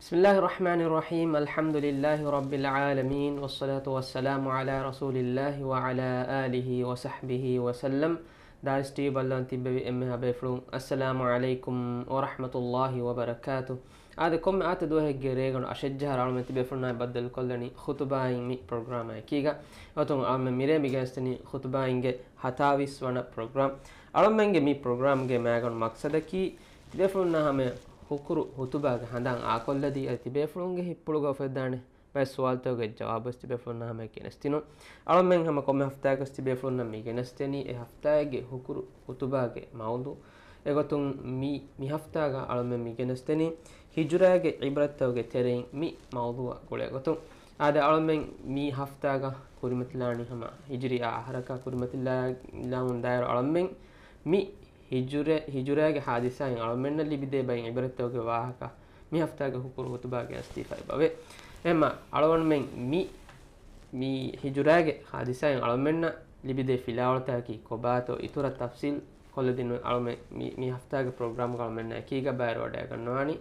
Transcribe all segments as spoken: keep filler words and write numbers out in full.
بسم الله الرحمن الرحيم. الحمد لله رب العالمين، والصلاة والسلام على رسول الله وعلى آله وصحبه وسلم. ދާރިސް ޓީވީ ބައްލަވަން ތިއްބެވި އެންމެހާ ބޭފުޅުން، އައްސަލާމު ޢަލައިކުމް ވަރަޙްމަތުﷲި ވަބަރަކާތު. އާދެ، ކޮންމެ އާދައިގެ ދުވަހެއްގެ ރޭގަނޑު އަށެއްޖަހާއިރު އަޅުމެން ތިބޭފުޅުންނާއި ބައްދަލުކޮށްލަނީ ޚުތުބާއިން މި ޕްރޮގްރާމާ އެކީގަ. އެގޮތުން އަޅުމެން މިރޭ މިގެނެސްދެނީ ޚުތުބާއިންގެ ހަތާވީސް ވަނަ ޕްރޮގްރާމް. އަޅުމެންގެ މި ޕްރޮގްރާމްގެ މައިގަނޑު މަޤްޞަދަކީ، ތިބޭފުޅުންނާ ހަމަޔަށް ހުކުރު ޚުތުބާގެ ހަނދާން އާކޮށްލަދީ، އަދި ތިބޭފުޅުންގެ ހިތްޕުޅުގަ އުފެދާނެ ބައެއް ސުވާލުތަކުގެ ޖަވާބުވެސް ތިބޭފުޅުންނާ ހަމަޔަށް ގެނެސްދިނުން. އަޅުމެން ހަމަ ކޮންމެ ހަފްތާއަކަސް ތިބޭފުޅުންނަށް މި ގެނެސްދެނީ އެ ހަފްތާއެއްގެ ހުކުރު ޚުތުބާގެ މައުޟޫޢު. އެގޮތުން މި، މި ހަފްތާގަ އަޅުމެން މި ގެނެސްދެނީ ހިޖުރާގެ ޢިބްރަތްތަކުގެ ތެރެއިން މި މައުޟޫޢާ ގުޅޭ ގޮތުން. އާދެ، އަޅުމެން މި ހަފްތާގަ ކުރިމަތިލާނީ ހަމަ ހިޖުރީ އާ އަހަރަކާ ކުރިމަތިލާލާމުން ދާއިރު އަޅުމެން މި ހިޖުރަ-، ހިޖުރާގެ ޙާދިސާއިން އަޅުމެންނަށް ލިބިދޭ ބައެއް ޢިބްރަތްތަކުގެ ވާހަކަ މި ހަފްތާގެ ހުކުރު ޚުތުބާ ގެނެސްދީފައި އެބަވޭ. އެހެންމަ އަޅުގަނޑުމެން މި، މި ހިޖުރާގެ ޙާދިސާއިން އަޅުމެންނަށް ލިބިދޭ ފިލާވަޅުތަކަކީ ކޮބާތޯ އިތުރަށް ތަފްޞީލް ކޮށްލަދިނުން އަޅުމެން މި، މި ހަފްތާގެ ޕްރޮގްރާމްގަ އަޅުމެންނާ އެކީގަ ބައިވެރިވަޑައިގަންނަވާނީ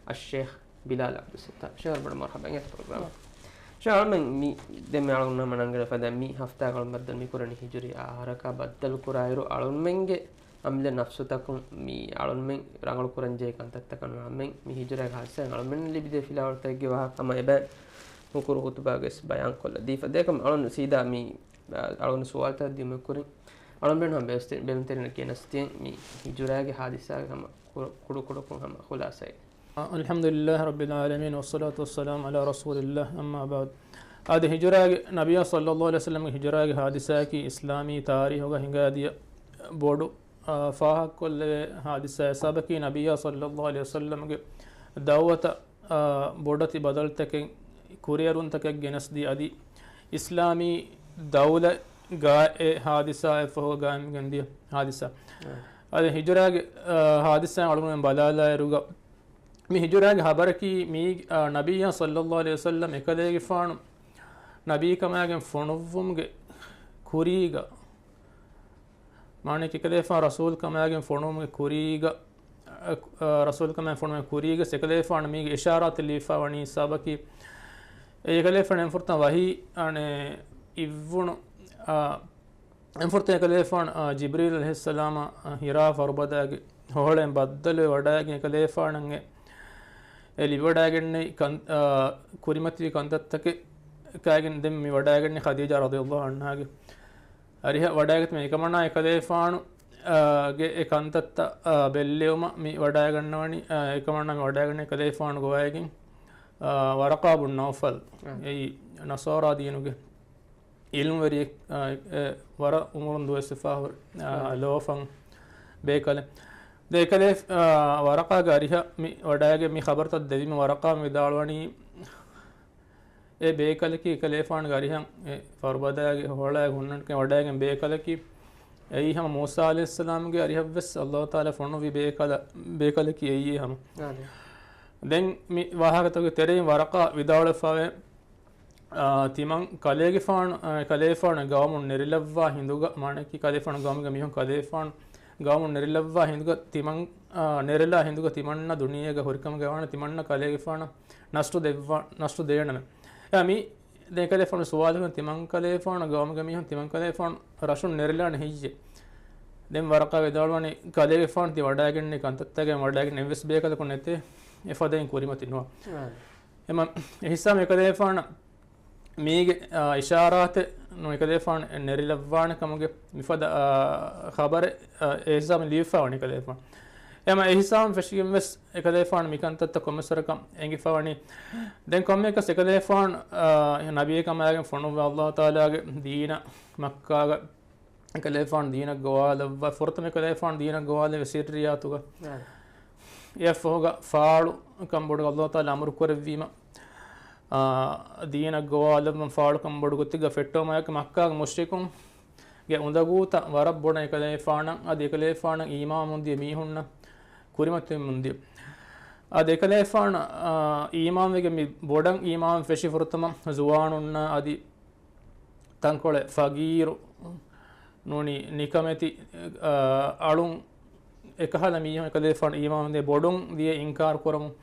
އައްޝޭޚް ބިލާލް ޢަބްދުއްސައްތާރު. ޝޭޚް ބޮޑަށް މަރުޙަބާ އިނގޭތޯ ޕްރޮގްރާމް. ޝޭޚް އަޅުމެން މި ދެންމެ އަޅުގަނޑު ހަމަ ނަންގަނެފަދަ މި ހަފްތާގަ އަޅުމެން ބައްދަލު މި ކުރަނީ ހިޖުރީ އާ އަހަރަކާ ބައްދަލު ކުރާއިރު އަޅުމެންގެ އަމިއްލަ ނަފްސުތަކުން މި އަޅުމެން ރަނގަޅު ކުރަންޖެހޭ ކަންތައްތަކަށް ނުވާ އަޅުމެން މި ހިޖުރާގެ ޙާދިސާއިން އަޅުމެން ލިބިދޭ ފިލާވަޅުތަކެއްގެ ވާހަކަ ހަމަ އެބަ ހުކުރު ޚުތުބާގަވެސް ބަޔާން ކޮށްލަދީފަ. ދެކަމް އަޅުން ސީދާ މި އަޅުން ސުވާލުތައް ދިޔުމަށް ކުރިން އަޅުން ބޭނުން ބޭނުންތެރިން ގެނެސްދިޔަ މި ހިޖުރާގެ ޙާދިސާގެ ހަމަ ކުޑަ-، ކުޑަކުޑަކޮށް ހަމަ ޚުލާޞާއެއް. الحمد لله رب العالمين والصلاة والسلام على رسول الله، أما بعد. އާދެ، ހިޖުރާގެ، ނަބިއްޔާ ޞައްލައްލާހު ޢަލައިހި ވަސައްލަމްގެ ހިޖުރާގެ ޙާދިސާއަކީ އިސްލާމީ ތާރީޚުގަ ހިނގާދިޔަ ބޮޑު، އާ، ފާހަގަކޮށްލެވޭ ޙާދިސާއެއް. ސަބަބަކީ ނަބިއްޔާ ޞައްލައްލާހު ޢަލައިހި ވަސައްލަމްގެ ދަޢުވަތަށް، އާ، ބޮޑެތި ބަދަލުތަކެއް، ކުރިއެރުންތަކެއް ގެނެސްދިޔަ އަދި އިސްލާމީ ދައުލަތްގައި އެ ޙާދިސާއެއް ފަހު ގާއިމްވެގެންދިޔަ ޙާދިސާ. އަދި ހިޖުރާގެ، އާ، ޙާދިސާ އަޅުގަނޑުމެން ބަލާލާއިރުގަ، މި ހިޖުރާގެ ޚަބަރަކީ މީ، އާ، ނަބިއްޔާ ޞައްލައްލާހު ޢަލައިހި ވަސައްލަމް އެކަލޭގެފާނު ނަބީކަމާގެން ފޮނުއްވުމުގެ ކުރީގަ، މާނައަކީ އެކަލޭގެފާނު ރަސޫލުކަމާގެން ފޮނުވުމުގެ ކުރީގަ، އަ، އަ، ރަސޫލުކަމާގެން ފޮނުވުމުގެ ކުރީގަ އެކަލޭގެފާނު މީގެ އިޝާރާތެއް ލިބިފަ ވަނީ ސަބަބަކީ، އެ އެކަލޭގެފާނު އެންފުރަތަމަ ވަޙީ، އަނެ، އިއްވުނު، އާ، އެންފުރަތަމަ އެކަލޭގެފާނު، އާ، ޖިބްރީލް ޢަލައިހިއްސަލާމަށް، އާ، ހިރާ ފަރުބަދާގެ ހޮހޮޅައިން ބައްދަލުވެ ވަޑައިގެން އެކަލޭގެފާނަށް އެ، އެ ލިބިވަޑައިގެންނެވި ކަން-، އާ، ކުރިމަތިވި ކަންތައްތަކެއް ކައިގެން ދެން މި ވަޑައިގެންނެވި ޚަދީޖާ ރަޟިޔައްލާހު ޢަންހާގެ އަރިހަށް ވަޑައިގަތުމަށް އެކަމަނާ އެކަލޭގެފާނު، އާ، ގެ އެ ކަންތައްތައް، އާ، ބެއްލެވުމަށް މި ވަޑައިގަންނަވަނީ، އާ، އެކަމަނާ މި ވަޑައިގަންނަ އެކަލޭގެފާނު ގޮވައިގެން، އާ، ވަރަޤާ ބުން ނައުފަލް، އާ، އެއީ ނަޞާރާ ދީނުގެ ޢިލްމުވެރިއެއް، އާ، އެ، ވަރަށް އުމުރުން ދުވެސްވެފާ ހުރި، އާ، އާ، ލޯފަން ބޭކަލެއް. ދެ އެކަލޭ، އާ، ވަރަޤާގެ އަރިހަށް މި ވަޑައިގެން މި ޚަބަރުތައް ދެވީމަ ވަރަޤާ ވިދާޅުވަނީ، އެ ބޭކަލަކީ އެކަލޭފާނުގެ އަރިހަށް އެ ފަރުބަދާގެ ހޮޅާގެ ހުންނަން ވަޑައިގެން ބޭކަލަކީ، އެއީ ހަމަ މޫސާ ޢަލައިހިއްސަލާމްގެ އަރިހަށްވެސް ﷲ ތަޢާލާ ފޮނުއްވި ބޭކަލަ-، ބޭކަލަކީ އެއީ ހަމަ. އާނ. ދެން މި ވާހަކަތަކުގެ ތެރެއިން ވަރަޤާ ވިދާޅުވެފަވޭ، އާ، ތިމަން ކަލޭގެފާނު، އާ، ކަލޭފާނު ގައުމުން ނެރެލައްވާ ހިނދުގަ، މާނައަކީ ކަލޭފާނު ގައުމުގެ މީހުން ކަލޭފާނު ގައުމުން ނެރެލައްވާ ހިނދުގަ ތިމަން، އާ، ނެރެލާ ހިނދުގަ ތިމަންނަ ދުނިޔޭގަ ހުރިކަމުގަ ވާނެ ތިމަންނަ ކަލޭގެފާނަށް ނަސްރު ދެއްވާ-، ނަސްރު ދޭނަމެ. އެ މި ދެން ކަލޭފާނު ސުވާލު ކުރަން ތިމަން ކަލޭފާނު ގައުމުގެ މީހުން ތިމަން ކަލޭފާނު ރަށުން ނެރެލާނެ ހެއްޔެ؟ ދެން ވަރަޤާ ވިދާޅުވަނީ ކަލޭގެފާނު ތި ވަޑައިގެންނެވި ކަންތައްތަކެއް ވަޑައިގެން އެއްވެސް ބޭކަލަކު ނެތޭ އެފަދައިން ކުރިމަތި ނުވާ. އާ. އެމަ އެހިސާބުން އެކަލޭފާނަށް މީގެ، އާ، އިޝާރާތެއް ނޫން އެކަލޭފާނު ނެރިލައްވާނެ ކަމުގެ މިފަދަ، އާ، ޚަބަރެއް، އާ، އެހިސާބުން ލިބިފަ ވަނީ އެކަލޭފާނު. އެމަ އެހިސާބުން ފެށިގެން ވެސް އެކަލޭފާނު މިކަންތައްތައް ކޮންމެސްވަރަކަށް އެނގިފަ ވަނީ. ދެން ކޮންމެއަކަސް އެކަލޭފާނު، އާ، ނަބީ ކަމާގެން ފޮނުއްވާ ﷲ ތަޢާލާގެ ދީނަށް މައްކާގަ އެކަލޭފާނު ދީނަށް ގޮވާލައްވާ، ފުރަތަމަ އެކަލޭފާނު ދީނަށް ގޮވާލެވޭ ސިއްރިއްޔާތުގަ. އާ. އެއަށްފަހުގަ ފާޅު ކަންބޮޑު ﷲ ތަޢާލާ އަމުރު ކުރެއްވީމަ، އާ، ދީނަށް ގޮވާލައްވަން ފާޅު ކަންބޮޑު ގޮތެއްގަ ފެއްޓުމާއެކު މައްކާގެ މުޝްރިކުންގެ އުނދަގޫތައް ވަރަށް ބޮޑަށް އެކަލޭފާނަށް އަދި އެކަލޭފާނަށް އީމާންވުންދިޔަ މީހުންނަށް ކުރިމަތިވެމުންދިޔަ. އަދި އެކަލޭފާނަށް، އާ، އީމާންވެގެން މި ބޮޑަށް އީމާން ފެށި ފުރަތަމަ ޒުވާނުންނާ އަދި ތަންކޮޅެއް ފަގީރު ނޫނީ ނިކަމެތި، އާ، އަޅުން އެކަހަލަ މީހުން އެކަލޭފާނު އީމާންވެ ބޮޑުން ދިޔަ އިންކާރު ކުރަމުން.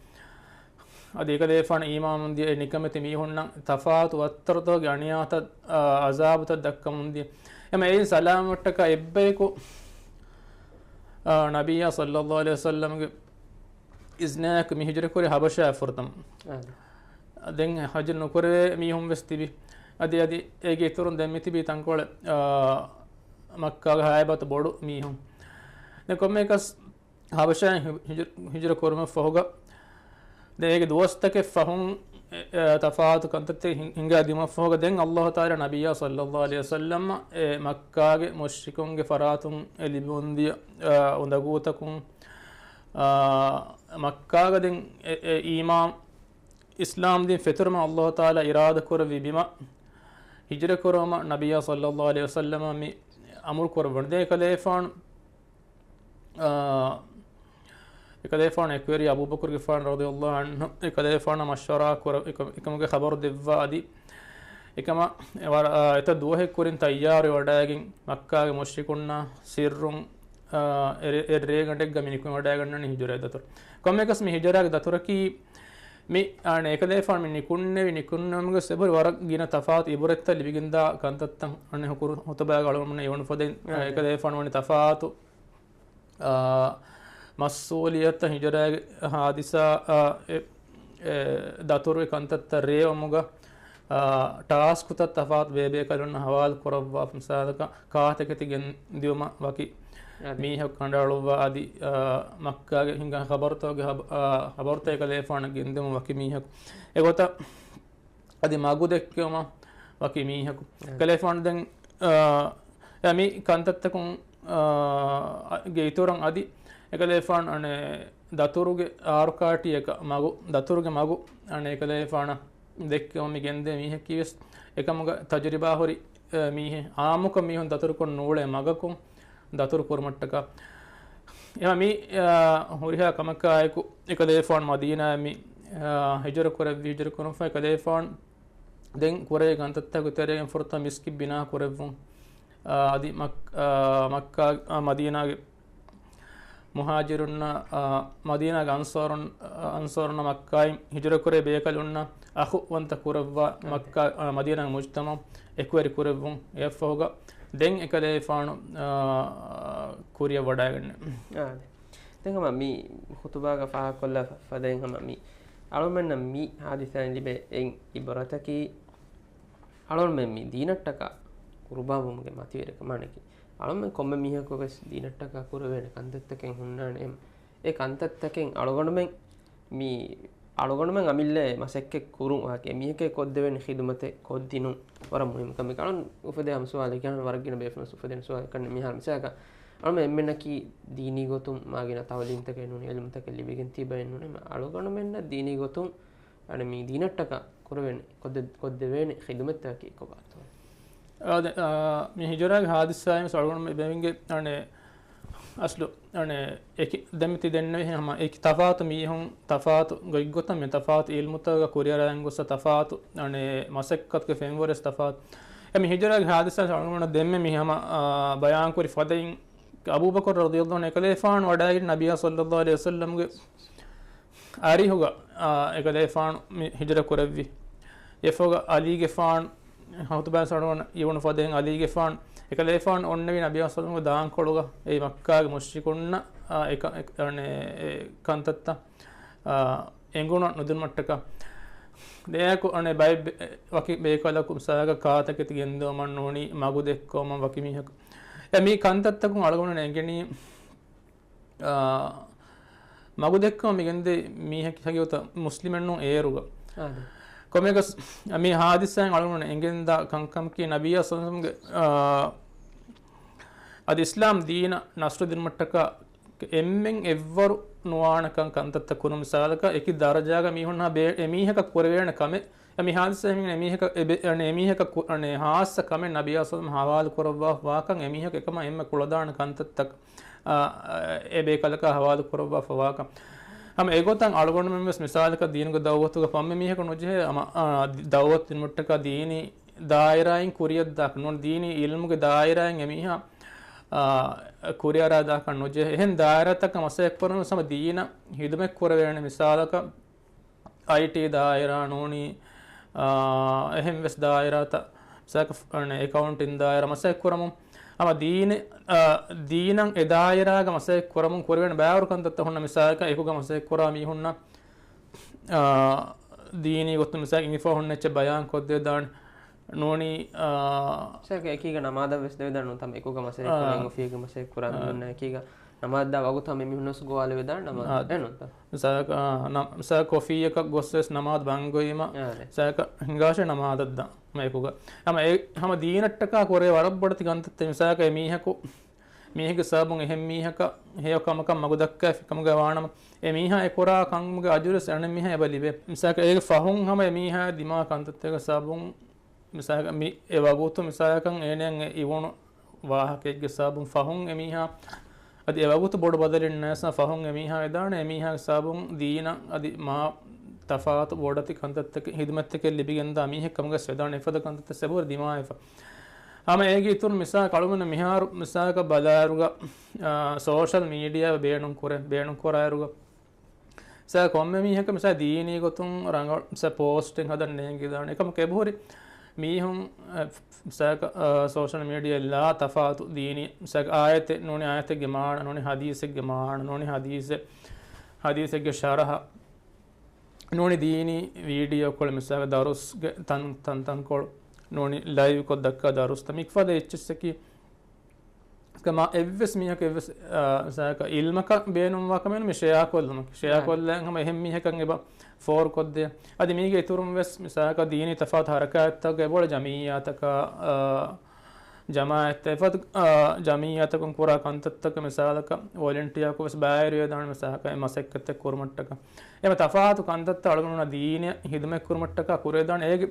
އަދި އެކަލޭފާނު އީމާނުން ދިޔަ އެ ނިކަމެތި މީހުންނަށް ތަފާތު ވައްތަރުތަކުގެ އަނިޔާތައް، އާ، އަޒާބުތައް ދައްކަމުން ދިޔަ. އެމަ އެއިން ސަލާމަތްޓަކަ އެއްބަޔަކު، އާ، ނަބިއްޔާ ޞައްލައްލާހު ޢަލައިހި ވަސައްލަމްގެ އިޒްނާއެކު މި ހިޖުރަ ކުރި ޙަބަޝާއަށް ފުރަތަމަ. އާދެ. ދެން ޙައްޖު ނުކުރެވޭ މީހުން ވެސް ތިބި. އަދި، އަދި އޭގެ އިތުރުން ދެން މި ތިބީ ތަންކޮޅެއް، އާ، މައްކާގެ ހައިބަތު ބޮޑު މީހުން. ދެން ކޮންމެއަކަސް ޙަބަޝާއިން ހި-، ހިޖު-، ހިޖުރަ ކުރުމަށް ފަހުގަ، ދެން އޭގެ ދުވަސްތަކެއް ފަހުން، އެ، އެ، ތަފާތު ކަންތައްތައް ހި-، ހިނގާ ދިމަށް ފަހުގަ، ދެން އައްލާހު ތަޢާލާ ނަބިއްޔާ ޞައްލައްލާހު ޢަލައިހި ވަސައްލަމަ އެ މައްކާގެ މުޝްރިކުންގެ ފަރާތުން އެ ލިބިވަންދިޔަ، އާ، އުނދަގޫތަކުން، އާ، މައްކާގަ ދެން އެ، އެ އީމާން އިސްލާމް ދީން ފެތުރުމަށް އައްލާހު ތަޢާލާ އިރާދަ ކުރެއްވި ބިމަށް ހިޖުރަ ކުރުމަށް ނަބިއްޔާ ޞައްލައްލާހު ޢަލައިހި ވަސައްލަމަ މި އަމުރު ކުރައްވަނީ. ދެން އެކަލޭފާނު، އާ، އެކަލޭފާނު އެކުވެރި އަބޫބަކުރުގެފާނު ރަޟިޔައްލާހު ޢަންހު އެކަލޭފާނަށް މަޝްވަރާ ކުރ-، އެކަ-، އެކަމުގެ ޚަބަރު ދެއްވާ އަދި އެކަމަށް އެ ވަރަ-، އާ، އެތައް ދުވަހެއް ކުރިން ތައްޔާރުވެ ވަޑައިގެން މައްކާގެ މުޝްރިކުންނާ ސިއްރުން، އާ، އެ ރޭ-، އެ ރޭގަނޑެއްގަ މި ނިކުމެވަޑައިގަންނަނީ ހިޖުރައެއް ދަތުރު. ކޮންމެއަކަސް މި ހިޖުރާގެ ދަތުރަކީ މި، އާނ، އެކަލޭފާނު މި ނިކުންނެވި ނިކުންނެވުމުގެ އެބަހުރި ވަރަށް ގިނަ ތަފާތު އިބުރަތްތައް ލިބިގެންދާ ކަންތައްތައް އަނެއް ހުކުރު ހުތުބާގަ އަޅުގަނޑުމެންނަށް އިވުނު ފަދައިން، އާ، އެކަލޭފާނު ވަނީ ތަފާތު، އާ، މަސްއޫލިއްޔަތު ހިޖުރާގެ ހާދިސާ، އާ، އެ، އެ، ދަތުރުގެ ކަންތައްތައް ރޭވުމުގަ، އާ، ޓާސްކުތައް ތަފާތު ބޭބޭކަލުންނަށް ހަވާލު ކުރައްވާ މިސާލަކަށް ކާތަކެތި ގެންދިއުމަށް ވަކި އާދެ. މީހަކު ކަނޑައަޅުއްވާ އަދި، އާ، މައްކާގެ ހިނގާ ޚަބަރުތަކުގެ ހަބ-، އާ، ޚަބަރުތައް އެކަލޭފާނަށް ގެންދިއުމަށް ވަކި މީހަކު. އެގޮތަށް އަދި މަގު ދެއްކެވުމަށް ވަކި މީހަކު. އާދެ. އެކަލޭފާނު ދެން، އާ، އެ މި ކަންތައްތަކުން، އާ، ގެ އިތުރަށް އަދި އެކަލޭފާނު އަނެއް ދަތުރުގެ އާރުކާޓިއަކަށް މަގު، ދަތުރުގެ މަގު އަނެއް އެކަލޭފާނަށް ދެއްކެވުމަށް މި ގެންދޭ މީހަކީ ވެސް އެކަމުގަ ތަޖުރިބާ ހުރި، އެ، މީހެއް. އާއްމުކޮށް މީހުން ދަތުރުކޮށް ނޫޅޭ މަގަކުން ދަތުރު ކުރުމަށްޓަކާ. އެމަ މި، އާ، ހުރިހާ ކަމަކާއެކު އެކަލޭފާނު މަދީނާއަށް މި، އާ، ހިޖުރަ ކުރެއްވި، ހިޖުރަ ކުރުމަށްފަހު އެކަލޭފާނު ދެން ކުރެވޭ ކަންތައްތަކުގެ ތެރެއިން ފުރަތަމަ މިސްކިތް ބިނާ ކުރެއްވުން. އާ، އަދި މައް-، އާ، މައްކާ، އާ، މަދީނާގެ މުހާޖިރުންނަށް، އާ، މަދީނާގެ އަންޞާރުން-، އާ، އަންޞާރުންނަށް މައްކާއިން ހިޖުރަ ކުރޭ ބޭކަލުންނަށް އަޚުވަންތަ ކުރައްވާ، އާ، މައްކާ، އާ، މަދީނާގެ މުޖްތަމަޢު އެކުވެރި ކުރެއްވުން. އެއަށްފަހުގަ ދެން އެކަލޭފާނު، އާ، ކުރިއަށް ވަޑައިގަންނަ. އާ، ދެ. ދެން ހަމަ މި ޚުތުބާގަ ފާހަގަކޮށްލާ ފަ-، ފަދައިން ހަމަ މި އަޅުމެންނަށް މި ހާދިސާއިން ލިބޭ އެއް އިބްރަތަކީ، އަޅުމެން މި ދީނަށްޓަކާ ޤުރުބާވުމުގެ މަތިވެރިކަމާނެކީ، އަޅުމެން ކޮންމެ މީހަކު ވެސް ދީނަށްޓަކާ ކުރެވޭނެ ކަންތައްތަކެއް ހުންނާނެ. އެ، އެ ކަންތައްތަކެއް އަޅުގަނޑުމެން މި، އަޅުގަނޑުމެން އަމިއްލަ މަސައްކަތް ކުރުން ވާކި، އެ މީހަކަށް ކޮށްދެވޭނެ ޚިދުމަތެއް ކޮށްދިނުން ވަރަށް މުހިންމު ކަމެއް. އަޅުން އުފެދޭ ހަމަ ސުވާލެއް ކިޔާން ވަރަށް ގިނަ ބޭފުޅުން އުފެދޭނެ ސުވާލެއް ކަންނެ މިހާރު މިސާލަކަށް، އަޅުމެން އެންމެންނަކީ ދީނީ ގޮތުން މާގިނަ ތަޢުލީމްތަކެއް ނޫނީ، އިލްމުތަކެއް ލިބިގެން ތިބައެއް ނޫނީ. އަޅުގަނޑުމެންނަށް ދީނީ ގޮތުން އަނެއް މި ދީނަށްޓަކާ ކުރެވޭނެ، ކޮށްދެ-، ކޮށްދެވޭނެ ޚިދުމަތްތަކަކީ ކޮބާތޯ؟ އާ، ދެ-، އާ، މި ހިޖުރާގެ ހާދިސާއިން ވެސް އަޅުގަނޑު މި ބޭނުމެއްގެ އަނެއް އަސްލު އަނެއް އެކި ދެން މި ތި ދެންނެވި ހަމަ އެކި ތަފާތު މީހުން ތަފާތު ގޮތްގޮތަށް މި ތަފާތު އިލްމުތަކަށް ކުރިއަރައިގެން ގޮސް ތަފާތު އަނެއް މަސައްކަތުގެ ފެންވަރެސް ތަފާތު. އެ މި ހިޖުރާގެ ހާދިސާ އަޅުގަނޑު ދެންމެ މި ހަމަ، އާ، ބަޔާންކުރި ފަދައިން އަބޫބަކުރު ރަޟިޔަﷲ ޢަންހު އެކަލޭފާނު ވަޑައިގެން ނަބިއްޔާ ޞައްލަﷲ ޢަލައިހި ވަސައްލަމްގެ އަރިހުގަ، އާ، އެކަލޭފާނު މި ހިޖުރަ ކުރެއްވި. އެފަހުގަ ޢަލީގެފާނު ޚުތުބާ ސަޑުވަން އިވުނު ފަދައިން ޢަލީގެފާނު، އެކަލޭފާނު އޮންނެވި ނަބިއްޔާ ޞައްލަﷲ ދާންކޮޅުގަ އެ މައްކާގެ މުޝްރިކުންނަށް، އާ، އެ ކަ-، އެ ކަ-، އަނެ، އެ ކަންތައްތައް، އާ، އެނގުނަ ނުދިނުމަށްޓަކާ. ދެއަކު އަނެ ބައެއް ބެ-، ވަކި ބޭކަލަކު މިސާލަކަށް ކާތަކެތި ގެންދިއުމަށް ނޫނީ މަގު ދެއްކުމަށް ވަކި މީހަކު. އެ މި ކަންތައްތަކުން އަޅުގަނޑު އެނގެނީ އާ، މަގު ދެއްކުމަށް މި ގެންދޭ މީހަކީ ހަގީގަތަށް މުސްލިމެއްނޫން އޭރުގަ. އާދެ. ކޮމެގަސް މި ހާދިސާއިން އަޅުގަނޑު އެނގެންދާ ކަންކަމަކީ ނަބިއްޔާ ޞައްލަﷲ ޢަލައިހި ވަސައްލަމްގެ، އާ، އަދި އިސްލާމް ދީނަށް ނަޞްރު ދިނުމަށްޓަކާ އެންމެން އެއްވަރު ނުވާނެކަން ކަންތައްތައް ކުރުން. މިސާލަކަށް އެކި ދަރަޖާގަ މީހުންނާ ބޭ-، އެ މީހަކަށް ކުރެވޭނެ ކަމެއް އެ މި ހާދިސާއިން އެމީހަކަށް އެބެ-، އަނެ އެމީހަކަށް ކު-، އަނެ ހާއްސަ ކަމެއް ނަބިއްޔާ ޞައްލަﷲ ޢަލައިހި ވަސައްލަމް ޙަވާލު ކުރައްވާފަވާކަން އެމީހަކު އެކަމަށް އެންމެ ކުޅަދާނަ ކަންތައްތައް، އާ، އެ ބޭކަލަކާ ޙަވާލު ކުރައްވާފަވާކަން. ހަމަ އެގޮތަށް އަޅުގަނޑުމެން ވެސް މިސާލަކަށް ދީނުގެ ދަޢުވަތުގަ ކޮންމެ މީހަކު ނުޖެހޭ، އަމަ، އާ، ދަޢުވަތު ދިނުމަށްޓަކާ ދީނީ ދާއިރާއިން ކުރިއަށްދާކަށް ނޫން، ދީނީ ޢިލްމުގެ ދާއިރާއިން އެމީހާ، އާ، ކުރިއަރާދާކަށް ނުޖެހޭ. އެހެން ދާއިރާތަކަށް މަސައްކަތް ކުރަން ވެސް ހަމަ ދީނަށް ޚިދުމަތް ކުރެވޭނެ މިސާލަކަށް އައިޓީ ދާއިރާ ނޫނީ، އާ، އެހެން ވެސް ދާއިރާތައް މިސާލަކަށް އަނެއް އެކައުންޓިން ދާއިރާ މަސައްކަތް ކުރަމުން. ހަމަ ދީނެ-، އާ، ދީނަށް އެ ދާއިރާގަ މަސައްކަތް ކުރަމުން ކުރެވޭނެ ބައިވަރު ކަންތައްތައް ހުންނަ މިސާލަކަށް އެކުގަ މަސައްކަތް ކުރާ މީހުންނަށް، އާ، ދީނީ ގޮތުން މިސާލަކަށް އިނގިފަ ހުންނަ އެއްޗެއް ބަޔާން ކޮށްދެވިދާނެ. ނޫނީ، އާ، މިސާލަކަށް އެކީގަ ނަމާދަށް ވެސް ދެވިދާނެ ނޫންތަ؟ އެކުގަ މަސައްކަތް ކުރާ އާ. އެނގިފަ ހުންނަ އެކީގަ ނަމާދަށް ދާ ވަގުތު ހަމަ އެމީހުންނަސް ގޮވާލެވިދާނެ ނަމާދަށް. އާ. އެނޫންތަ؟ މިސާލަކަށް، އާ، ނަ-، މިސާލަކަށް ކޮފީއަކަށް ގޮސް ވެސް ނަމާދު ބަންގޮވީމަ، އާ، ރޭ. މިސާލަކަށް ހިނގާށޭ ނަމާދަށް ދާ މަ އެކުގަ. ހަމަ އެ-، ހަމަ ދީނަށްޓަކާ ކުރޭ ވަރަށް ބޮޑެތި ކަންތައްތައް. މިސާލަކަށް އެ މީހަކު، މީހެއްގެ ސަބަބުން އެހެން މީހަކަށް ހެޔޮ ކަމަކަށް މަގު ދައްކާފި ކަމުގަ ވާނަމަ، އެ މީހާ އެ ކުރާ ކަމުގެ އަޖުރެސް އަނެއް މީހާ އެބަ ލިބޭ. މިސާލަކަށް އޭގެ ފަހުން ހަމަ އެ މީހާ ދިމާ ކަންތައްތަކުގެ ސަބަބުން މިސާލަކަށް މި އެ ވަގުތު މިސާލަކަށް އޭނައަށް އެ އިވުނު ވާހަކައެއްގެ ސަބަބުން ފަހުން އެމީހާ އަދި އެ ވަގުތު ބޮޑު ބަދަލެއް ނައިސް ފަހުން އެމީހާ ވެދާނެ އެމީހާގެ ސަބަބުން ދީނަށް އަދި މާ ތަފާތު ބޮޑެތި ކަންތައްތަކެއް ހިދުމަތްތަކެއް ލިބިގެންދާ މީހެއް ކަމުގަ ވެދާނެ އެފަދަ ކަންތައްތައް ސެބުރ ދިމާވެފަ. ހަމަ އޭގެ އިތުރުން މިސާލަކަށް އަޅުގަނޑު މިހާރު މިސާލަކަށް ބަލާއިރުގަ، އާ، ސޯޝަލް މީޑިއާ ބޭނުން ކުރޭ، ބޭނުން ކުރާއިރުގަ މިސާ ކޮންމެ މީހަކަށް މިސާ ދީނީ ގޮތުން ރަނގަޅު މިސާ ޕޯސްޓެއް ހަދަން ނޭނގިދާނެ. އެކަމަކު އެބަހުރި މީހުން، އެ، މިސާ، އަ، ސޯޝަލް މީޑިއާ ލާ ތަފާތު ދީނީ މިސާ އާޔަތެއް ނޫނީ އާޔަތެއްގެ މާނަ ނޫނީ ހަދީސެއްގެ މާނަ ނޫނީ ހަދީސެއް، ހަދީސެއްގެ ޝަރަހަ ނޫނީ ދީނީ ވީޑިއޯކޮޅު މިސާ ދަރުސްގެ ތަން، ތަން، ތަންކޮޅު ނޫނީ ލައިވްކޮށް ދައްކާ ދަރުސްތައް މިކަހަލަ އެއްޗިއްސަކީ މާ އެއްވެސް މީހަކު އެއްވެސް، އާ، މިސާލަކަށް އިލްމަކަށް ބޭނުންވާ ކަމެއް ނޫން މި ޝެއާކޮށްލުމަކީ. ޝެއާކޮށްލަން ހަމަ އެހެން މީހަކަށް އެބަ ފޯރުކޮށްދޭ. އަދި މީގެ އިތުރުން ވެސް މިސާލަކަށް ދީނީ ތަފާތު ހަރަކާތްތަކުގަ އެބައުޅޭ ޖަމިއްޔާތަކާ، އާ، ޖަމާއަތްތައް އެފަދަ، އާ، ޖަމިއްޔާތަކުން ކުރާ ކަންތައްތަކަށް މިސާލަކަށް ވޮލެންޓިއާކޮށް ވެސް ބައިވެރިވެދާނެ މިސާލަކަށް އެ މަސައްކަތްތައް ކުރުމަށްޓަކާ. އެމަ ތަފާތު ކަންތައްތައް އަޅުގަނޑު ދީނީ ހިދުމަތް ކުރުމަށްޓަކާ ކުރެވިދާނެ. އޭގެ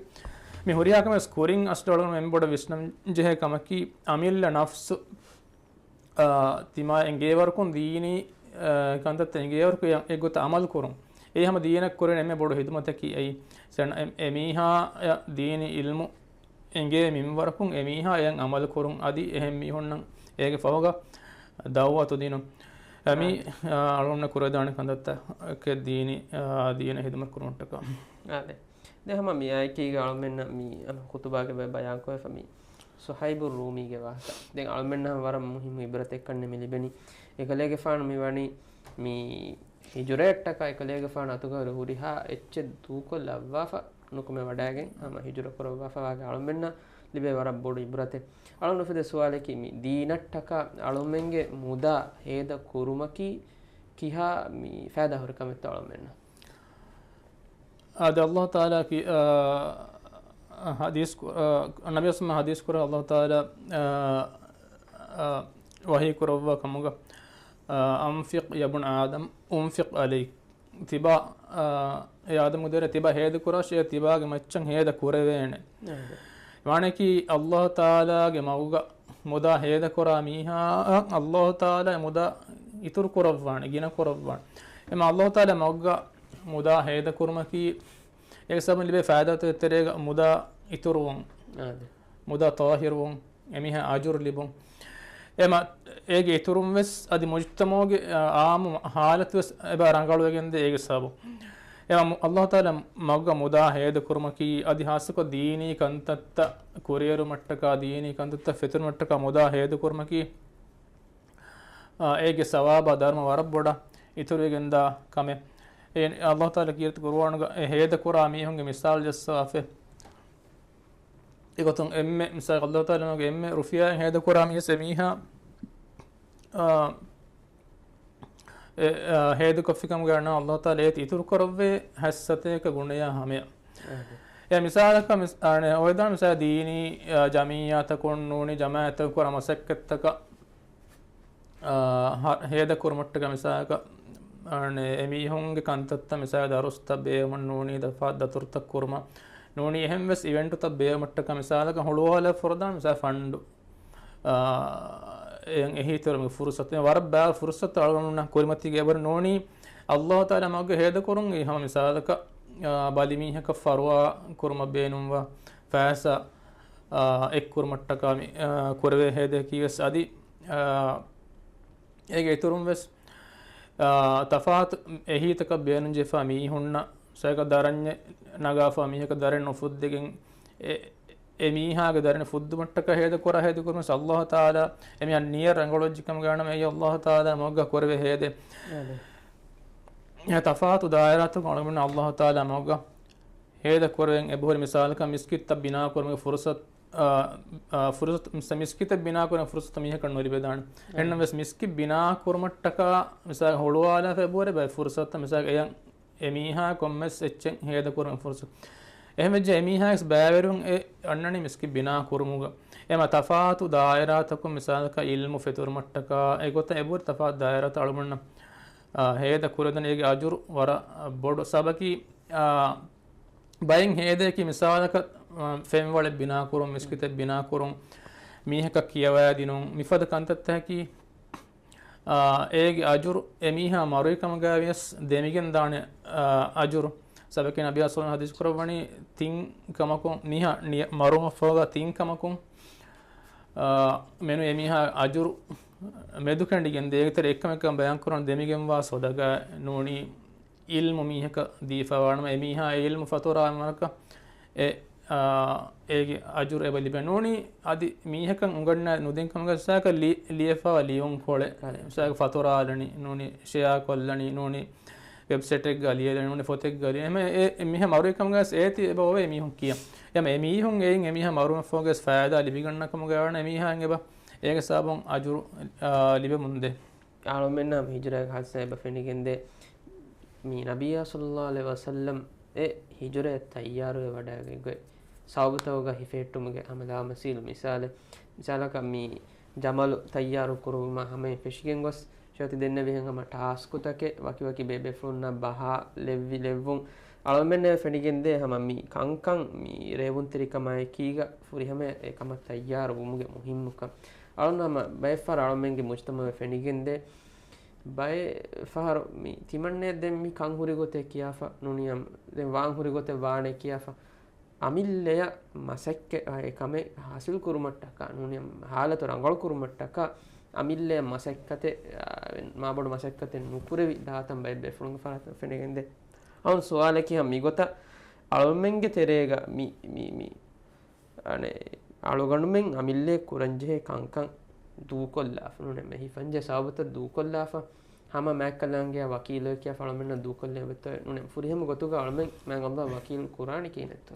މި ހުރިހާ ކަމެއް ވެސް ކުރިން އަސްލު އަޅުގަނޑު އެންމެ ބޮޑަށް ވިސްނަން ޖެހޭ ކަމަކީ އަމިއްލަ ނަފްސު، އާ، ތިމާ އެނގޭވަރަކުން ދީނީ، އާ، ކަންތައްތައް އެނގޭވަރަކު އެ، އެގޮތަށް އަމަލު ކުރުން. އެއީ ހަމަ ދީނަށް ކުރެވޭނެ އެންމެ ބޮޑު ހިދުމަތަކީ އެއީ. އެ، އެ މީހާ އަށް ދީނީ އިލްމު އެނގޭ މިންވަރަކުން އެ މީހާ އެއަށް އަމަލު ކުރުން އަދި އެހެން މީހުންނަށް އޭގެ ފަހުގަ ދައުވަތު ދިނުން. އެ މީ، އާ، އަޅުގަނޑު ކުރެވިދާނެ ކަންތައްތަކެއް ދީނީ، އާ، ދީނަށް ހިދުމަތް ކުރުމަށްޓަކާ. އާދެ. ދެން ހަމަ މިއާއެކީގަ އަޅުމެންނަށް މި ހަމަ ޚުތުބާގެ ބަ-، ބަޔާންކޮށްފަ މި ސުހައިބު ރޫމީގެ ވާހަކަ. ދެން އަޅުމެންނަށް ވަރަށް މުހިއްމު އިބްރަތެއް ކަންނެ މި ލިބެނީ. އެކަލޭގެފާނު މި ވަނީ މި ހިޖުރަޔަށްޓަކާ އެކަލޭގެފާނު އަތުގަ ހުރިހާ އެއްޗެއް ދޫކޮށްލައްވާފަ ނުކުމެ ވަޑައިގެން ހަމަ ހިޖުރަ ކުރައްވާފަވާގެ އަޅުމެންނަށް ލިބޭ ވަރަށް ބޮޑު އިބްރަތެއް. އަޅުގަނޑު އުފެދޭ ސުވާލަކީ މި ދީނަށްޓަކާ އަޅުމެންގެ މުދާ ހޭދަ ކުރުމަކީ ކިހާ މި ފައިދާ ހުރި ކަމެއްތޯ އަޅުމެންނަށް؟ އާދެ، އައްލާހު ތަޢާލާ ކި-، އާ، ޙަދީޘް ކު-، އާ، ނަބީ ސައްލައްލާހު ޢަލައިހި ވަސައްލަމަ ޙަދީޘް ކުރާ އައްލާހު ތަޢާލާ، އާ، އާ، ވަޙީ ކުރައްވާ ކަމުގަ، އާ، "أنفق يا ابن آدم أنفق عليك." ތިބާ، އާ، އޭ އާދަމްގެ ދަރި ތިބާ ހޭދަ ކުރާށޭ، ތިބާގެ މައްޗަށް ހޭދަ ކުރެވޭނެ. އާދެ. ވާނެކީ އައްލާހު ތަޢާލާގެ މަގުގަ މުދާ ހޭދަ ކުރާ މީހާއަށް އައްލާހު ތަޢާލާ މުދާ އިތުރު ކުރައްވާނެ، ގިނަ ކުރައްވާނެ. އެމަ އައްލާހު ތަޢާލާ މަގުގަ މުދާ ހޭދަ ކުރުމަކީ އޭގެ ސަބަބުން ލިބޭ ފައިދާތަކެއް ތެރޭގަ މުދާ އިތުރުވުން، އާދެ. މުދާ ޠާހިރުވުން، އެމީހާ އަޖުރު ލިބުން. އެމަ އޭގެ އިތުރުން ވެސް އަދި މުޖްތަމަޢުގެ، އާ، އާއްމު ޙާލަތު ވެސް އެބަ ރަނގަޅުވެގެންދޭ އޭގެ ސަބަބުން. އެމަ މު-، އައްލާހު ތަޢާލާ މަގުގަ މުދާ ހޭދަ ކުރުމަކީ އަދި ހާއްސަކޮށް ދީނީ ކަންތައްތައް ކުރިއެރުމަށްޓަކާ، ދީނީ ކަންތައްތައް ފެތުރުމަށްޓަކާ މުދާ ހޭދަ ކުރުމަކީ އާ، އޭގެ ސަވާބާ ދަރުމަ ވަރަށް ބޮޑަށް އިތުރުވެގެންދާ ކަމެއް. އެ އައްލާހު ތަޢާލާ ކީރިތި ޤުރުއާނުގަ އެ ހޭދަކުރާ މީހުންގެ މިސާލު ޖައްސަވާފަ. އެގޮތުން އެންމެ މިސާލަކަށް އައްލާހު ތަޢާލާގެ އެންމެ ރުފިޔާއިން ހޭދަކުރާ މީސް އެމީހާ، އާ، އެ، އާ، ހޭދަކޮށްފިކަމުގެ އަންނަ އައްލާހު ތަޢާލާ އޭތި އިތުރު ކުރައްވޭ ހަތްސަތޭކަ ގުނަޔާ ހަމަޔަށް. އެ މިސާލަކަށް މިސް-، އާނެ، އޮވެދާނެ މިސާލަކަށް ދީނީ، އާ، ޖަމިއްޔާތަކުން ނޫނީ ޖަމާޢަތްތަކުން ކުރާ މަސައްކަތްތަކަށް އާ، ހަ-، ހޭދަކުރުމަށްޓަކާ މިސާލަކަށް، އަނެއް އެމީހުންގެ ކަންތައްތައް މިސާލަކަށް ދަރުސްތައް ބޭއްވުމަށް ނޫނީ ދަފާ ދަތުރުތައް ކުރުމަށް ނޫނީ އެހެން ވެސް އިވެންޓުތައް ބޭއްވުމަށްޓަކާ މިސާލަކަށް ހުޅުވާލާ ފުރަދާން މިސާލަކަށް ފަންޑު، އާ، އެހީތެރި ފުރުސަތު ވަރަށް ބާ ފުރުސަތު އަޅުގަނޑުމެންނަށް ކުރިމަތީގަ އެބަހުރި ނޫނީ އައްލާހު ތަޢާލާ މަގުގަ ހޭދަކުރުން އެ ހަމަ މިސާލަކަށް، އާ، ބަލިމީހަކަށް ފަރުވާ ކުރުމަށް ބޭނުންވާ ފައިސާ، އާ، އެއްކުރުމަށްޓަކާ މި، އާ، ކުރެވޭ ހޭދައަކީ ވެސް އަދި، އާ، އޭގެ އިތުރުން ވެސް، އާ، ތަފާތު އެހީތަކަށް ބޭނުންޖެހިފާ މީހުންނަށް ސައިކަ ދަރަންޏެއް ނަގާފަ މީހަކަށް ދަރަން ނުފުއްދެގެން އެ، އެ މީހާގެ ދަރަނި ފުއްދުމަށްޓަކާ ހޭދަ ކުރާ ހޭދަ ކުރުމަސް އައްލާހު ތަޢާލާ އެ މީހާ ނިޔަތް ރަނގަޅުވެއްޖެ ކަމުގައި ވާނަމަ އެއީ އައްލާހު ތަޢާލާ މަގުގަ ކުރެވޭ ހޭދަ. އާދެ. އެ ތަފާތު ދާއިރާތަކުން އަޅުގަނޑު އައްލާހު ތަޢާލާ މަގުގަ ހޭދަ ކުރެވެން އެބަހުރި މިސާލަކަށް މިސްކިތްތައް ބިނާ ކުރުމުގެ ފުރުސަތު، އާ، އާ، ފުރުސަތު، މިސް-، މިސްކިތެއް ބިނާ ކުރެން ފުރުސަތު މީހަކަށް ނުލިބެދާނެ. އެހެންނަމަވެސް މިސްކިތް ބިނާ ކުރުމަށްޓަކާ މިސާލަކަށް ހުޅުވާލާފަ އެބަހުރި ބައެއް ފުރުސަތުތައް މިސާލަކަށް އެޔަށް އެ މީހާ ކޮންމެސް އެއްޗެއް ހޭދަކުރުމަށް ފުރުސަތު. އެހެންވެއްޖެ އެ މީހާވެސް ބައިވެރިވުން އެ އަންނަނީ މިސްކިތް ބިނާ ކުރުމުގަ. އެމަ ތަފާތު ދާއިރާތަކުން މިސާލަކަށް އިލްމު ފެތުރުމަށްޓަކާ އެ ގޮތަށް އެބަހުރި ތަފާތު ދާއިރާތައް އަޅުގަނޑަށް، އާ، ހޭދަ ކުރެވިދާނެ އޭގެ އަޖުރު ވަރަށް ބޮޑު ސަބަކީ، އާ، ބައެއް ހޭދައަކީ މިސާލަކަށް، އާ، ފެންވަޅެއް ބިނާ ކުރުން، މިސްކިތެއް ބިނާ ކުރުން، މީހަކަށް ކިޔަވައިދިނުން، މިފަދަ ކަންތައްތަކަކީ، އާ، އޭގެ އަޖުރު އެ މީހާ މަރުވި ކަމުގައި ވިޔަސް ދެމިގެން ދާނެ، އާ، އަޖުރު. ސަބަކީ ނަބިއްޔާ ސައްލަﷲު ޢަލައިހި ވަސައްލަމަ ޙަދީޘް ކުރައްވަނީ ތިން ކަމަކުން، މީހާ ނިޔަ-، މަރުވުމަށްފަހުގަ ތިން ކަމަކުން، އާ، މެނު އެ މީހާ އަޖުރު މެދުކެނޑިގެން ދޭ. އޭގެ ތެރޭ އެއްކަމެއް ބަޔާން ކުރަން ދެމިގެންވާ ޞަދަޤާ ނޫނީ އިލްމު މީހަކަށް ދީފަވާނަމަ، އެ މީހާ އެ އިލްމު ފަތުރާ މަރަކަށް އެ، އާ، އޭގެ އަޖުރު އެބަ ލިބޭ. ނޫނީ އަދި މީހަކަށް އުނގަންނަ ނުދިން ކަމުގަ ސާކަ ލި-، ލިޔެފަވާ ލިޔުން ކޮޅެއް، އަދެ. ސާކަ ފަތުރާލަނީ، ނޫނީ ޝެއާ ކޮށްލަނީ، ނޫނީ ވެބްސައިޓެއްގަ ލިޔެލަނީ، ނޫނީ ފޮތެއްގަ ލިޔެ. އެމެ އެ، އެ މީހާ މަރުވި ކަމުގަސް އޭތި އެބަ އޮވޭ މީހުން ކިޔަން. އެމެ އެ މީހުން އެއިން އެ މީހާ މަރުވުމަށްފަހުގަސް ފައިދާ ލިބިގަންނަ ކަމުގަ ވާނެ އެ މީހާއިން އެބަ އޭގެ ސަބަބުން އަޖުރު، އާ، ލިބެމުން ދޭ. އަޅުމެންނަށް ހިޖުރައިގެ ހާދިސާ އެބަ ފެނިގެންދޭ. މި ނަބިއްޔާ ޞައްލަﷲު ޢަލައިހި ވަސައްލަމް އެ ހިޖުރައަށް ތައްޔާރުވެ ވަޑައިގެން ގޮތް ސަބަބުތަކުގަ ހިފެހެއްޓުމުގެ ހަމަ ލާމަސީލު މިސާލެއް. މިސާލަކަށް މި ޖަމަލު ތައްޔާރު ކުރުވުމާ ހަމައިން ފެށިގެން ގޮސް ޝޭޚު ދެންނެވިހެން ހަމަ ޓާސްކުތަކެއް ވަކިވަކި ބޭބޭފުޅުންނަށް ބަހާ ލެއްވި ލެއްވުން އަޅުމެންނަށް ފެނިގެންދޭ ހަމަ މި ކަންކަން މި ރޭވުންތެރިކަމާއެކީގަ ފުރިހަމަޔަށް އެކަމަށް ތައްޔާރު ވުމުގެ މުހިންމުކަން. އަޅުން ހަމަ ބައެއްފަހަރަށް އަޅުމެންގެ މުޖްތަމަޢުގަ ފެނިގެންދޭ. ބައެއް ފަހަރު މި ތިމަންނަޔަށް ދެން މި ކަން ހުރި ގޮތެއް ކިޔާފަ ނޫނީ، ދެން ވާން ހުރި ގޮތެއް ވާނެ ކިޔާފަ. އަމިއްލަޔަށް މަސައްކަތް، އާ، އެ ކަމެއް ހާސިލް ކުރުމަށްޓަކާ ނޫނީ، ހާލަތު ރަނގަޅު ކުރުމަށްޓަކާ އަމިއްލަޔަށް މަސައްކަތެއް، އާ، މާބޮޑު މަސައްކަތެއް ނުކުރެވި ދާތަން ބައެއް ބޭފުޅުންގެ ފަރާތުން ފެނިގެންދޭ. އަޅުން ސުވާލަކީ ހަމަ މިގޮތަށް އަޅުމެންގެ ތެރޭގަ މި، މި، މި އަނެއް އަޅުގަނޑުމެން އަމިއްލައަށް ކުރަންޖެހޭ ކަންކަން ދޫކޮށްލާފަ ނޫނޭ، މެ ހިފަންޖެހޭ ސަބަބުތައް ދޫކޮށްލާފަ، ހަމަ މާތްކަލާނގެއާ ވަކީލެއް ކިޔާފަ އަޅުމެންނަށް ދޫކޮށްލެވޭތޯ ނޫނޭ، ފުރިހަމަ ގޮތުގަ އަޅުމެން މާތް އައްލާހަށް ވަކީލު ކުރާނީ ކިހިނެއްތޯ؟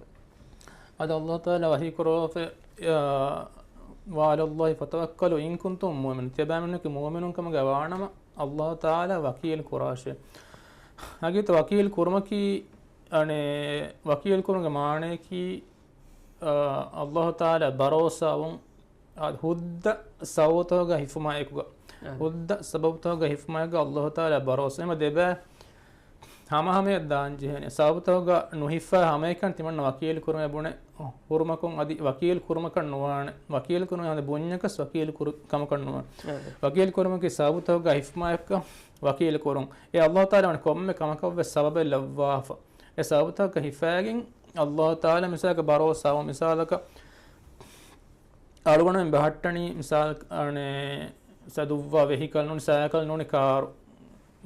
އަދި އައްލާހު ތަޢާލާ ވަޙީ ކުރައްވާފަ، އާ، وعلى الله فتوكلوا إن كنتم مؤمنين. ތިޔަބައިމީހުންނަކީ މުއުމިނުން ކަމުގަ ވާނަމަ، އައްލާހު ތަޢާލާ ވަކީލު ކުރާށޭ. ހަގީގަތަށް ވަކީލު ކުރުމަކީ، އަނެއް، ވަކީލު ކުރުމުގެ މާނަޔަކީ، އާ، އައްލާހު ތަޢާލާ ބަރޯސާވުން، އާ، ހުއްދަ ސަބަބުތަކުގަ ހިފުމާ އެކުގަ. އާ. ހުއްދަ ސަބަބުތަކުގަ ހިފުމާ އެކުގަ އައްލާހު ތަޢާލާ ބަރޯސާ. އެމަ ދެބައި ހަމަހަމަޔަށް ދާން ޖެހޭނެ. ސަބަބުތަކުގަ ނުހިފާ ހަމައެކަނި ތިމަންނަ ވަކީލު ކުރުމޭ ބުނެ ހުރުމަކުން އަދި ވަކީލު ކުރުމަކަށް ނުވާނެ. ވަކީލު ކުރުމެ ހަނދެ ބުންޏަކަސް ވަކީލު ކުރު ކަމަކަށް ނުވާނެ. އާ. ވަކީލު ކުރުމަކީ ސަބަބުތަކުގަ ހިފުމާ އެކުގަ ވަކީލު ކުރުން. އެ އައްލާހު ތަޢާލާ ވަނީ ކޮންމެ ކަމަކަށްވެސް ސަބަބެއް ލައްވާފަ. އެ ސަބަބުތަކަށް ހިފައިގެން އައްލާހު ތަޢާލާ މިސާލަކަށް ބަރޯސާވުން މިސާލަކަށް އަޅުގަނޑުމެން ބަހައްޓަނީ މިސާލަކަށް އަނެއް ސަދުއްވާ ވެހިކަލް ނޫނީ ސައިކަލް ނޫނީ ކާރު.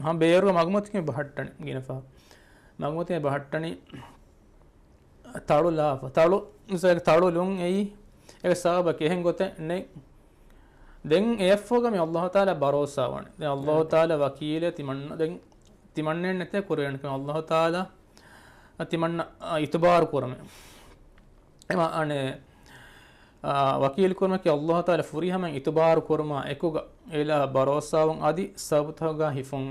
ހަމަ ބޭރުގަ މަގުމަތިން ބަހައްޓަނީ ގިނަ ފަހަރު. މަގުމަތިން ބަހައްޓަނީ ތަޅު ލާފަ. ތަޅު މިސާލަކަށް ތަޅު ލުން އެއީ އެ ސަބަބަކީ އެހެން ގޮތެއް ނެތް. ދެން އެއަށްފަހުގަ މި އައްލާހު ތަޢާލާ ބަރޯސާވާނެ. ދެން އައްލާހު ތަޢާލާ ވަކީލޭ ތިމަންނަ ދެން ތިމަންނެއް ނެތޭ ކުރެވޭނެ ކަމެއް. އައްލާހު ތަޢާލާ ތިމަންނަ، އާ، އިތުބާރު ކުރަމޭ. އެމަ އަނެއް، އާ، ވަކީލު ކުރުމަކީ އައްލާހު ތަޢާލާ ފުރިހަމައިން އިތުބާރު ކުރުމާ އެކުގަ އެއިލާހަށް ބަރޯސާވުން އަދި ސަބަބުތަކުގަ ހިފުން.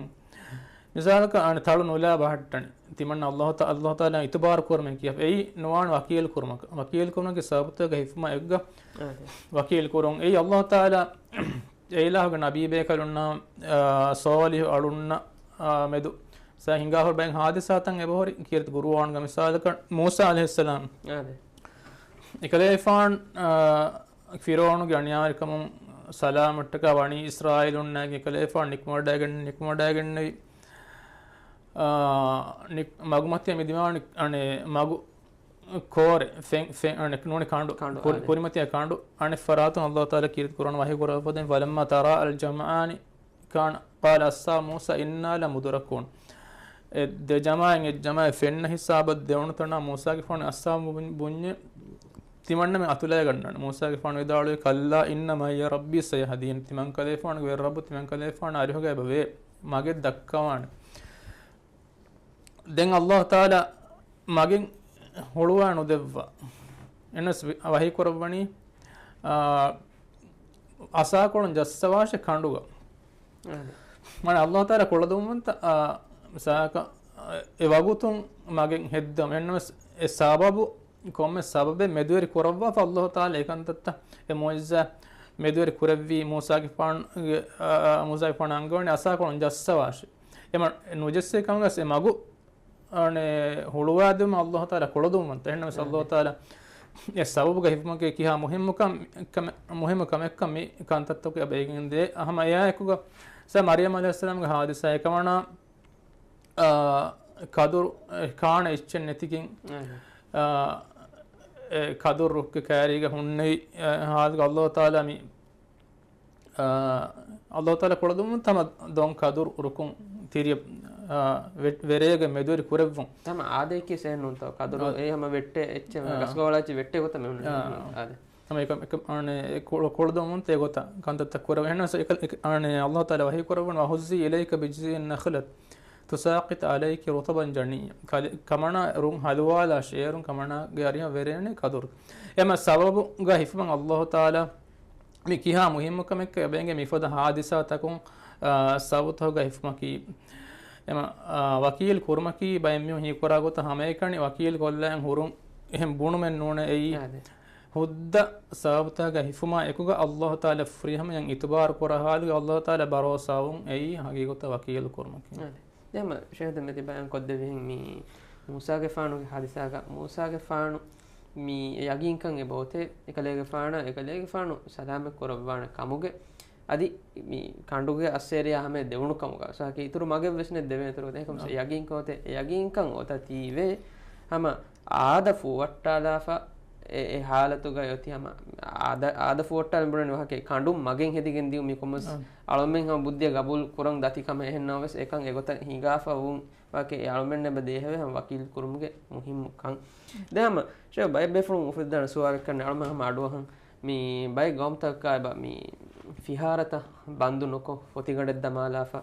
މިސާލަކަށް އަނެއް ތަޅު ނުލާ ބަހައްޓަނީ. ތިމަންނަ އައްލާހު ތަ-، އައްލާހު ތަޢާލާ އިތުބާރު ކުރަމޭ ކިޔާފަ. އެއީ ނުވާނެ ވަކީލު ކުރުމަކަށް. ވަކީލު ކުރުމަކީ ސަބަބުތަކުގަ ހިފުމާ އެކުގަ އާ. ވަކީލު ކުރުން. އެއީ އައްލާހު ތަޢާލާ އެ އިލާހުގެ ނަބީ ބޭކަލުންނާ، އާ، ޞާލިޙު އަޅުންނާ، އާ، މެދު ސަ ހިނގާ ހުރި ބައެއް ހާދިސާތައް އެބަ ހުރި ކީރިތި ޤުރުއާންގަ. މިސާލަކަށް މޫސާ ޢަލައިހިއްސަލާމް. އާދެ. އެކަލޭފާން، އާ، ފިރުޢައުނުގެ އަނިޔާވެރިކަމުން ސަލާމަތްޓަކާ ބަނީ އިސްރާއީލުންނާއެކު އެކަލޭފާން ނިކުމެވަޑައިގެން-، ނިކުމެވަޑައިގެންނެވި، އާ، ނި-، މަގުމަތި މިދިމާވަނީ އަނެއް މަގު ކޯރެ، ފެން، ފެން، އަނެއް ނޫނީ ކަނޑު. ކަނޑު، ކުރި-، އާދެ. ކުރިމަތި ކަނޑު. އަނެއް ފަރާތުން އައްލާހު ތަޢާލާ ކީރިތި ޤުރުއާން ވަޙީ ކުރައްވައިފަ ދެން، فلما تراءى الجمعان قال أصحاب موسى إنا لمدركون. އެ ދެ ޖަމާއިން އެއް ޖަމާއެއް ފެންނަ ހިސާބަށް ދެވުނު ތަނާ މޫސާގެފާނު އަސްހާބު ބުންޏެއް ތިމަންނަމެން އަތުލައިގަންނާނެ. މޫސާގެފާނު ވިދާޅުވި، "كلا إن معي ربي سيهدين." ތިމަންކަލޭފާނުގެ ވެރިރައްބު ތިމަންކަލޭފާނު އަރިހުގައި އެބަ ވޭ، މަގެއް ދައްކަވާނެ. ދެން އައްލާހު ތަޢާލާ މަގެއް ހުޅުވާ ނުދެއްވާ. އެނަސް ވި-، ވަޙީ ކުރައްވަނީ، އާ، އަސާކޮޅުން ޖައްސަވާށޭ ކަނޑުގަ. އަހަ. މާނަ އައްލާހު ތަޢާލާ ކުޅަދުންވަންތަ، އާ، ސާކަ، އާ، އެ ވަގުތުން މަގެއް ހެއްދަމު. އެންނަމަސް އެ ސަބަބު، ކޮންމެ ސަބަބެއް މެދުވެރި ކުރައްވާފަ އައްލާހު ތަޢާލާ އެކަންތައްތައް އެ މުޢުޖިޒާ މެދުވެރި ކުރެއްވީ މޫސާގެފާނުގެ، އާ، އާ، މޫސާގެފާނު އަންގަވަނީ އަސާކޮޅުން ޖައްސަވާށޭ. އެމަ ނުޖެއްސޭ ކަމުގަސް އެ މަގު، އަނެ، ހުޅުވާދެމު އައްލާހު ތަޢާލާ ކުޅަދުންވަންތަ. އެހެންނަމަސް އައްލާހު ތަޢާލާ އެ ސަބަބުގަ ހިފުމަކީ ކިހާ މުހިއްމު ކަމެއް، ކަމެއް، މުހިއްމު ކަމެއްކަން މި ކަންތައްތަކުގަ ބެއިގެންދޭ. ހަމަ އެއާއެކުގަ ސަ މަރިޔަމް ޢަލައިހިއްސަލާމްގެ ހާދިސާ އެކަމަނާ، އާ، ކަދުރު، އެ، ކާނެ އެއްޗެއް ނެތިގެން، އާ، އެ ކަދުރު ރުއްގެ ކައިރީގަ ހުންނެވި، އެ، ހާލުގަ އައްލާހު ތަޢާލާ މި އާ، އައްލާހު ތަޢާލާ ކުޅަދުންވަންތަ ހަމަ ދޮން ކަދުރު ރުކުން ތިރިއަށް، އާ، ވެ-، ވެރޭގަ މެދުވެރި ކުރެއްވުން. ހަމަ އާދައެކީ ސޭންނޫންތޯ؟ ކަދުރު އާ. އެ ހަމަ ވެއްޓޭ އެއްޗެއް، އާ. ގަސްގަވާލާއެއްޗެއް ވެއްޓޭ ގޮތަށް މި އޮންނަ. އާ. އާދެ. ހަމަ އެކަ-، އެކަ-، އާނެ، އެ ކު-، ކުޅަދުންވަންތަ އެގޮތަށް ކަންތައްތައް ކުރެވޭ. އެހެންނަމަސް އެކަ-، އެކަ-، އާނެ، އައްލާހު ތަޢާލާ ވަޙީ ކުރައްވަން، "وهزي إليك بجذع النخلة تساقط عليك رطبا جنيا." ކަލެ-، ކަމަނާ ރުން ހަލުވާލާށޭ، ރުން ކަމަނާގެ އަރިހަށް ވެރޭނެ ކަދުރު. އެމަ ސަބަބުގަ ހިފުމަށް އައްލާހު ތަޢާލާ މި ކިހާ މުހިއްމު ކަމެއްކަ އެބައިނގޭ މިފަދަ ހާދިސާތަކުން، އާ، ސަބަބުތަކުގަ ހިފުމަކީ. އެމަ، އާ، ވަކީލް ކުރުމަކީ ބައެއް މީހުން ހީކުރާ ގޮތަށް ހަމައެކަނި ވަކީލް ކޮށްލައިން ހުރުން އެހެން ބުނުމެއް ނޫނޭ އެއީ. އާދެ. ހުއްދަ ސަބަބުތަކުގަ ހިފުމާ އެކުގަ އައްލާހު ތަޢާލާ ފުރިހަމަޔަށް އިތުބާރު ކުރާ ހާލުގަ އައްލާހު ތަޢާލާ ބަރޯސާވުން އެއީ ހަގީގަތަށް ވަކީލް ކުރުމަކީ. އާދެ. ދެން ހަމަ ޝޭޚް ދެމެދި ބަޔާން ކޮށްދެއްވިހެން މި މޫސާގެފާނުގެ ހާދިސާގަ، މޫސާގެފާނު މި ޔަގީންކަން އެބައޮތޭ އެކަލޭގެފާނަށް، އެކަލޭގެފާނު ސަލާމަތް ކުރައްވާނެ ކަމުގެ. އަދި މި ކަނޑުގެ އައްސޭރިޔާ ހަމަޔަށް ދެވުނު ކަމުގަ. ސާކި އިތުރު މަގެއް ވެސް ނެތް ދެވޭނެ އިތުރު ގޮތެއް. އެކަމަސް އާ. ޔަގީންކަން އޮތޭ، އެ ޔަގީންކަން އޮތަތީވެ ހަމަ އާދަ ފޫވައްޓާލާފަ އެ، އެ ހާލަތުގަ އޮތީ ހަމަ އާދަ، އާދަ ފޫވައްޓާލަން ބުނަނީ ވާހަކަ ކަނޑުން މަގެއް ހެދިގެން ދިޔުމީ ކޮންމެސް އާ. އަޅުމެން ހަމަ ބުއްދިއަށް ގަބޫލު ކުރަން ދަތި ކަމެއް. އެހެން ނަމަވެސް އެކަން އެގޮތަށް ހިނގާފަ ވުން ވާކެ އެ އަޅުމެންނަށް އެބަ ދޭހަވޭ ހަމަ ވަކީލް ކުރުމުގެ މުހިއްމު ކަން. ދެން ހަމަ ޝޭޚް ބައެއް ބޭފުޅުން އުފެއްދާނެ ސުވާލެއް ކަން އަޅުމެން ހަމަ އަޑުއަހަން މި ބައެއް ގައުމުތަކަކާ އެބަ މި ފިހާރަތައް ބަންދު ނުކޮށް ފޮތިގަނޑެއް ދަމާލާފަ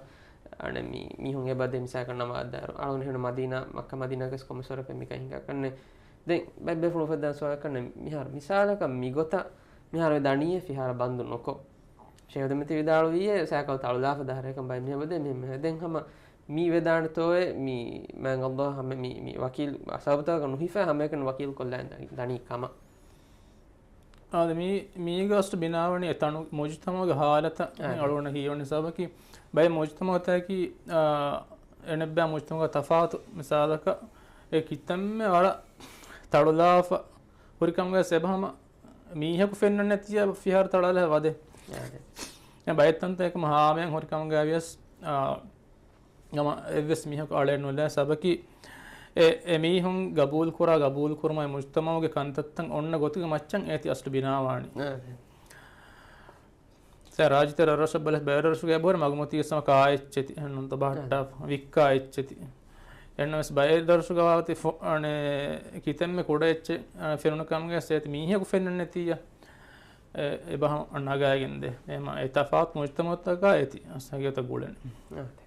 އަނެ މި މީހުން އެބަ ދޭ މިސާލަކަށް ނަމާދާރު އަޅުން ހެނު މަދީނާ، މައްކާ މަދީނާގެ ކޮންމެސް ވަރަކަށް މިކަން ހިނގާ ކަންނެ. ދެން ބައެއް ބޭފުޅުން އުފެއްދާނެ ސުވާލެއް ކަންނެ މިހާރު މިސާލަކަށް މިގޮތަށް މިހާރު އެ ދަނީއޭ ފިހާރަ ބަންދު ނުކޮށް. ޝޭޚް ދެމެދި ވިދާޅުވީއޭ ސައިކަލް ތަޅުލާފަ ދާ ހަރަކަތް ބައެއް މީހާ އެބަދޭ މި މެ-، ދެން ހަމަ މީ ވެދާނެތޯއޭ މި މާތް އައްލާހު ހަމަ މި، މި ވަކީލް ސަބަބުތަކަކަށް ނުހިފާ ހަމައެކަނި ވަކީލް ކޮށްލާ ދަނީ، ދަނީ ކަމަށް. އާދެ، މީ، މީގަ އަސްލު ބިނާވަނީ އެ ތަނު މުޖުތަމަޢުގެ ހާލަތަށް އަޅުގަނޑަށް ހީވަނީ. ސަބަބަކީ ބައެއް މުޖުތަމަޢުތަކަކީ، އާ، އެނެއްބައި މުޖުތަމަޢުގަ ތަފާތު މިސާލަކަށް އެ ކިތަންމެ ވަރަށް ތަޅުލާފަ ހުރިކަމުގަ ސެބަ ހަމަ މީހަކު ފެންނަން ނެތިއްޔާ ފިހާރަ ތަޅާލާ ވަދެ. އާދެ. އެ ބައެއް ތަންތަން އެކަމަ ހާމަޔަށް ހުރިކަމުގަ ވިޔަސް، އާ، ހަމަ އެއްވެސް މީހަކު އަޅެއް ނުލާ ސަބަކީ އެ، އެ މީހުން ގަބޫލު ކުރާ، ގަބޫލު ކުރުމާއި މުޖުތަމަޢުގެ ކަންތައްތައް އޮންނަ ގޮތުގެ މައްޗަށް އޭތި އަސްލު ބިނާވާނީ. އާދެ. ސަ ރާއްޖެތެރެ ރަށަށް ބަލަ ބައެއް ރަށުގެ އެބަހުރި މަގުމަތީ ސަމަ ކާ އެއްޗެތި، އެހެންނުން ތަބަހައްޓާފަ، އާދެ. ވިއްކާ އެއްޗެތި. އެންނަމަސް ބައެއް ދަރުސުގަ ވާތި ފޮ-، އަނެ، ކިތަންމެ ކުޑަ އެއްޗެއް، އަ، ފެނުނު ކަމުގެ ސޭތި މީހަކު ފެންނަން ނެތިއްޔާ. އެ، އެބަހަ ނަގާގެންދޭ. އެމަ އެ ތަފާތު މުޖުތަމަޢުތަކާ އޭތި އަސް ހަގީގަތަށް ގުޅެން. އާދެ.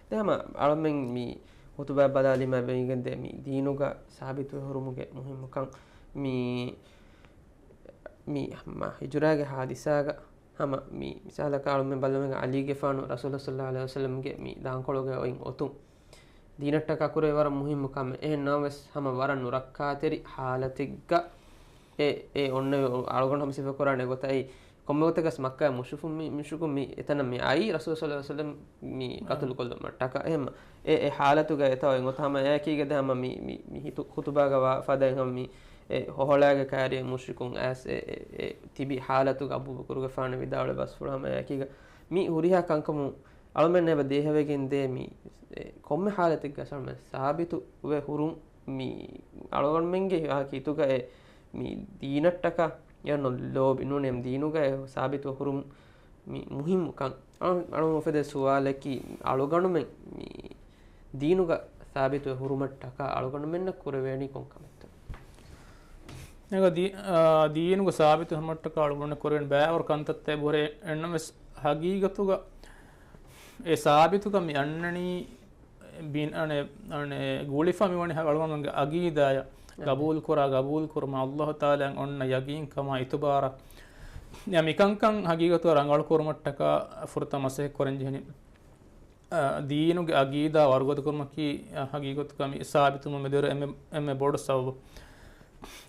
ދެ ހަމަ އަޅަމެން މި ހުތުބާ ބަލާލީމަ ވެގެންދޭ މި ދީނުގަ ސާބިތުވެ ހުރުމުގެ މުހިއްމުކަން މި، މި ހަމަ ހިޖުރާގެ ހާދިސާގަ ހަމަ މި މިސާލަކަށް އަޅަމެން ބަލަމެން ޢަލީގެފާނު ރަސޫލު ޞައްލަﷲ ޢަލައިހި ވަސައްލަމްގެ މި ދާންކޮޅުގަ އޮތް އޮތުން ދީނަށްޓަކާ ކުރެވި ވަރަށް މުހިއްމު ކަމެއް. އެހެން ނަމަވެސް ހަމަ ވަރަށް ނުރައްކާތެރި ހާލަތެއްގަ އެ، އެ އޮންނަ އަޅުގަނޑު ހަމަ ސިފަ ކުރާނެ ގޮތަށް އެއީ ކޮންމެ ގޮތަކަސް މައްކާ މުޝްރިކުން މި، މުޝްރިކުން މި އެތަނަށް މި އައީ ރަސޫލު ޞައްލަﷲ ޢަލައިހި ވަސައްލަމް މި އާ. ޤަތުލު ކޮށްލުމަށްޓަކާ. އެހެން އެ، އެ ހާލަތުގަ އެތައް އޮތް ގޮތަށް ހަމަ އެއާއެކީގަ ދެ ހަމަ މި، މި، މި ހިތު، ޚުތުބާގަ ވާ ފަދައިން ހަމަ މި އެ ހޮހޮޅާގެ ކައިރިއަށް މުޝްރިކުން އައިސް އެ، އެ، އެ ތިބި ހާލަތުގަ އަބޫބަކުރުގެފާނު ވިދާޅުވެ ބަސްފުޅު ހަމަ އެއާއެކީގަ މި ހުރިހާ ކަންކަމުން އަޅަމެން އެބަ ދޭހަވެގެން ދޭ މި، އެ، ކޮންމެ ހާލަތެއްގަ ސަޅަމެ ސާބިތު ވެ ހުރުން މި އަޅުގަނޑުމެންގެ ހިތުގަ އެ މި ދީނަށްޓަކާ އެ ނު ލޯބި ނޫނޭ ދީނުގަ އެ ސާބިތު ވެ ހުރުން މި މުހިއްމު ކަން. އަޅު، އަޅު އުފެދޭ ސުވާލަކީ އަޅުގަނޑުމެން މި ދީނުގަ ސާބިތުވެ ހުރުމަށްޓަކާ އަޅުގަނޑުމެންނަށް ކުރެވޭނީ ކޮން ކަމެއްތޯ؟ އެގޮތަށް ދީ-، އާ، ދީނުގެ ސާބިތު ހުރުމަށްޓަކާ އަޅުގަނޑު ކުރެވޭނެ ބައިވަރު ކަންތައްތައް އެބަހުރޭ. އެހެންނަމަވެސް ހަގީގަތުގަ އެ ސާބިތުކަން މި އަންނަނީ ބިން-، އަނެ، އަނެ، ގުޅިފަ މިވަނީ އަޅުގަނޑުގެ އަގީދާޔަށް އަ. ގަބޫލުކުރާ، ގަބޫލުކުރުމަށް އައްލާހު ތަޢާލާއަށް އޮންނަ ޔަގީންކަމާ އިތުބާރަށް. މިކަންކަން ހަގީގަތުގަ ރަނގަޅު ކުރުމަށްޓަކާ ފުރަތަމަ މަސައްކަތް ކުރަން ޖެހެނީ. އަ، ދީނުގެ އަގީދާ ވަރުގަދަކުރުމަކީ، އަ، ހަގީގަތުގަ މި ސާބިތުވުމުގެ މެދުވެރި އެންމެ، އެންމެ ބޮޑު ސަބަބު.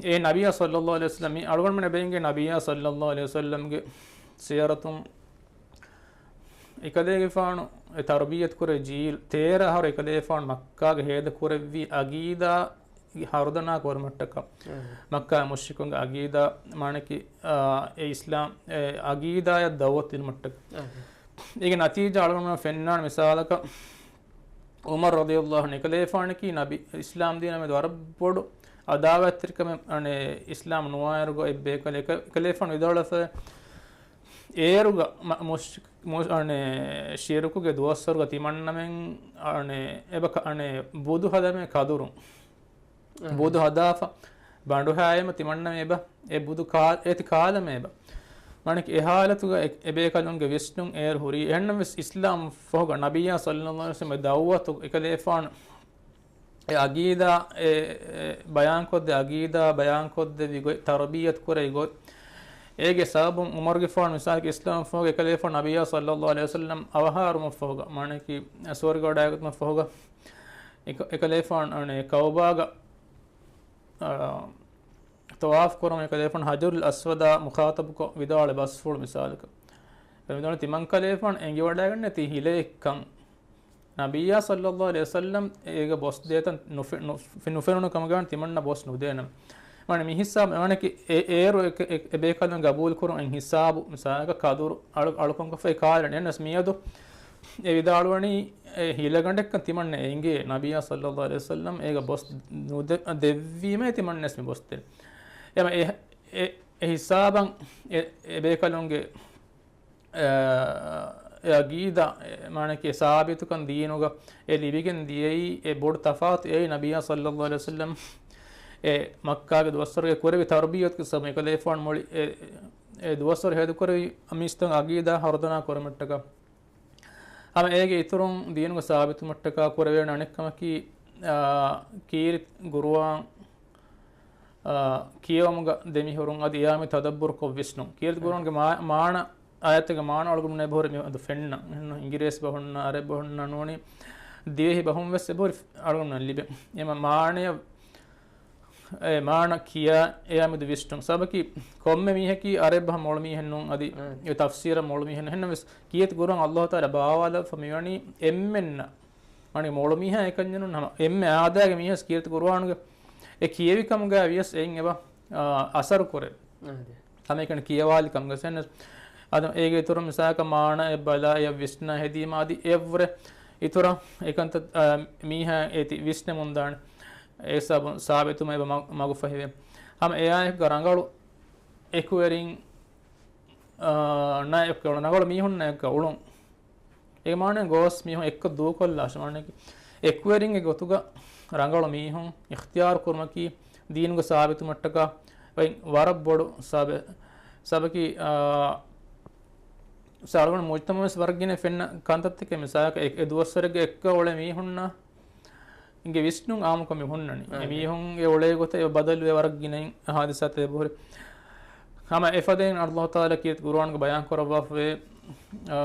އެ ނަބިއްޔާ ޞައްލައްލާހު ޢަލައިހި ވަސައްލަމް، މި އަޅުގަނޑުމެން އެބަ އިނގޭ ނަބިއްޔާ ޞައްލައްލާހު ޢަލައިހި ވަސައްލަމްގެ ސީރަތުން އެކަލޭގެފާނު އެ ތަރުބިއްޔަތު ކުރެއްވި ޖީލު، ތޭރަ އަހަރު އެކަލޭގެފާނު މައްކާގަ ހޭދަ ކުރެއްވި އަގީދާ ހަރުދަނާ ކުރުމަށްޓަކާ، އަހަ. މައްކާ މުޝްރިކުންގެ އަގީދާ، މާނަކީ، އާ، އެ އިސްލާމް، އެ އަގީދާޔަށް ދަޢުވަތު ދިނުމަށްޓަކާ. އަހަ. އޭގެ ނަތީޖާ އަޅުގަނޑުމެން ފެންނާނެ މިސާލަކަށް، ޢުމަރު ރަޟިޔައްލާހު ޢަންހު އެކަލޭގެފާނަކީ ނަބި، އިސްލާމް ދީނާ މެދު ވަރަށް ބޮޑު ޢަދާވާތްތެރިކަމެއް، އަނެ، އިސްލާމް ނުވާއިރުގަ އެއްބޭކަލެ އެކ-، އެކަލޭގެފާނު ވިދާޅުވެފަ، އޭރުގަ މަ-، މުޝް-، މުޝް-، އަނެ، ޝިރުކުގެ ދުވަސްވަރުގަ ތިމަންނަމެން، އަނެ، އެބަ ކަ-، އަނެ، ބުދު ހަދަމޭ ކަދުރު. އަހަ. ބުދު ހަދާފަ، ބަނޑުހާއެމަ ތިމަންނަމޭ އެބަ، އެ ބުދު ކާ-، އޭތި ކާލަމޭ އެބަ. މާނަކީ އެ ހާލަތުގަ އެ-، އެބޭކަލުންގެ ވިސްނުން އޭރު ހުރީ. އެހެންނަމަވެސް އިސްލާމް ފަހުގަ ނަބިއްޔާ ޞައްލައްލާހު ޢަލައިހި ވަސައްލަމްގެ ދަޢުވަތު އެކަލޭފާނު އެ އަގީދާ، އެ، އެ ބަޔާންކޮށްދޭ އަގީދާ ބަޔާންކޮށްދެއްވި ގޮތް، ތަރުބިއްޔަތު ކުރެއްވި ގޮތް، އޭގެ ސަބަބުން ޢުމަރުގެފާނު މިސާލަކަށް އިސްލާމް ފަހުގަ އެކަލޭފާނު ނަބިއްޔާ ޞައްލައްލާހު ޢަލައިހި ވަސައްލަމް އަވަހާރުމަށް ފަހުގަ، މާނަކީ ސުވަރުގެ ވަޑައިގަތުމަށް ފަހުގަ، އެކަ-، އެކަލޭފާނު، އަނެ، ކައުބާގަ، އާ، ޠަވާފު ކުރަމުން އެކަލޭފާނު ހަޖަރުލް އަސްވަދާ މުޚާޠަބުކޮށް ވިދާޅުވި ބަސްފުޅު މިސާލަކަށް. އެ ވިދާޅުވީ ތިމަން ކަލޭފާނު އެނގިވަޑައިގަންނައިރު ތި ހިލައެއްކަން. ނަބިއްޔާ ޞައްލައްލާހު ޢަލައިހި ވަސައްލަމް އޭގަ ބޮސް ދޭތަން ނުފެ-، ނު-، ނުފެނުނު ކަމުގައި ތިމަންނަ ބޮސް ނުދޭނަމޭ. މާނަ މި ހިސާބު އެވަނަކީ އެ-، އޭރު އެ-، އެ-، އެބޭކަލުން ގަބޫލުކުރުން އެ ހިސާބު މިސާލަކަށް ކަދުރު އަޅު-، އަޅުކަންކޮށްފައި ކާލަނީ. އެހެނަސް މިއަދު އެ ވިދާޅުވަނީ އެ ހިލަގަނޑެއްކަން ތިމަންނަ އެނގޭ ނަބިއްޔާ ޞައްލައްލާހު ޢަލައިހި ވަސައްލަމް އޭގަ ބޮސް ނުދެ-، ދެއްވީމޭ ތިމަންނަސް މި ބޮސް ދޭން. އެމަ އެ-، އެ-، އެ ހިސާބަށް އެ-، އެބޭކަލުންގެ އެ، އެ އަގީދާ، އެ، މާނަކީ ސާބިތުކަން ދީނުގަ އެ ލިބިގެން ދިޔައީ އެ ބޮޑު ތަފާތު އެއީ ނަބިއްޔާ ޞައްލައްލާހު ޢަލައިހި ވަސައްލަމް އެ މައްކާގެ ދުވަސްވަރުގެ ކުރެއްވި ތަރުބިއްޔަތުގެ ސަބަބުން އެކަލޭފާނު މުޅި އެ، އެ ދުވަސްވަރު ހޭދަކުރެއްވީ މީސްތަކުން އަގީދާ ހަރުދަނާ ކުރުމަށްޓަކާ. ހަމަ އޭގެ އިތުރުން ދީނުގަ ސާބިތުވުމަށްޓަކާ ކުރެވޭނެ އަނެއްކަމަކީ، އާ، ކީރިތި ގުރުއާން، އާ، ކިޔަވުމުގަ ދެމިހުރުން އަދި އެއާ މި ތަދައްބުރުކޮށް ވިސްނުން. ކީރިތި ގުރުއާންގެ މާ-، މާނަ އާޔަތެއްގެ މާނަ އަޅުގަނޑު އެބަހުރި މި އަދު ފެންނަ. އެހެން އިނގިރޭސި ބަހުންނަށް، އަރަބި ބަހުންނަށް ނޫނީ، ދިވެހި ބަހުން ވެސް އެބަހުރި އަޅުގަނޑު ލިބެ. އެމަ މާނަޔަށް، އެ މާނަ ކިޔާ އެއާ މެދު ވިސްނުން. ސަބަކީ ކޮންމެ މީހަކީ އަރަބި ބަހަށް މޮޅު މީހެއް ނޫން އަދި އެ ތަފްސީރަށް މޮޅު މީހެއް ނޫން. އެހެންނަމަވެސް ކީރިތި ގުރުއާން އައްލާހު ތަޢާލާ ބާވާލައްވާފަ މިވަނީ އެންމެންނަށް. އަނެއް މޮޅު މީހާ އެކަންޏެއް ނޫން ހަމަ އެންމެ އާދައިގެ މީހަސް ކީރިތި ގުރުއާނުގެ އެ ކިޔެވި ކަމުގައި ވިޔަސް އެއިން އެބަ، އާ، އަސަރު ކުރޭ. އާދެ. ހަމައެކަނި ކިޔަވާލި ކަމުގަ ސެންސް. އަދި އޭގެ އިތުރު މިސާލަކަށް މާނަ އެ ބަލާ އެ ވިސްނާ ހެދީމަ އަދި އެއަށްވުރެ އިތުރަށް އެކަންތައް، އާ، މީހާ އޭތި ވިސްނެމުން ދާނެ. އެ ސަބަބުން ސާބިތުވުމަށް އެބަ މަ-، މަގު ފަހިވޭ. ހަމަ އެއާއެކުގަ ރަނގަޅު އެކުވެރިން، އާ، ނައެއް ރަނގަޅު މީހުންނާ އެކު އުޅުން. އޭގެ މާނަ ގޯސް މީހުން އެއްކޮށް ދޫކޮށްލާށޭ. މާނައަކީ އެކުވެރިންގެ ގޮތުގަ ރަނގަޅު މީހުން އިޚްތިޔާރު ކުރުމަކީ ދީނުގަ ސާބިތުވުމަށްޓަކާ ވަރަށް ބޮޑު ސަބަ-، ސަބަކީ، އާ، ސާޅުގަނޑު މުޖްތަމަޢުވެސް ވަރަށް ގިނަ ފެންނަ ކަންތައްތަކެއް. މިސާލަކަށް އެ، އެ ދުވަސްވަރެއްގަ އެއްކަ އުޅޭ މީހުންނާ ގެ ވިސްނުން އާއްމުކޮށް މި ހުންނަނީ. އެ އާ، މީހުންގެ އުޅޭ ގޮތަށް އެ ބަދަލުވެ ވަރަށް ގިނައިން ހާދިސާތައް އެބަހުރި. ހަމަ އެފަދައިން އައްލާހު ތަޢާލާ ކީރިތި ގުރުއާންގަ ބަޔާން ކުރައްވާފަވޭ، އާ،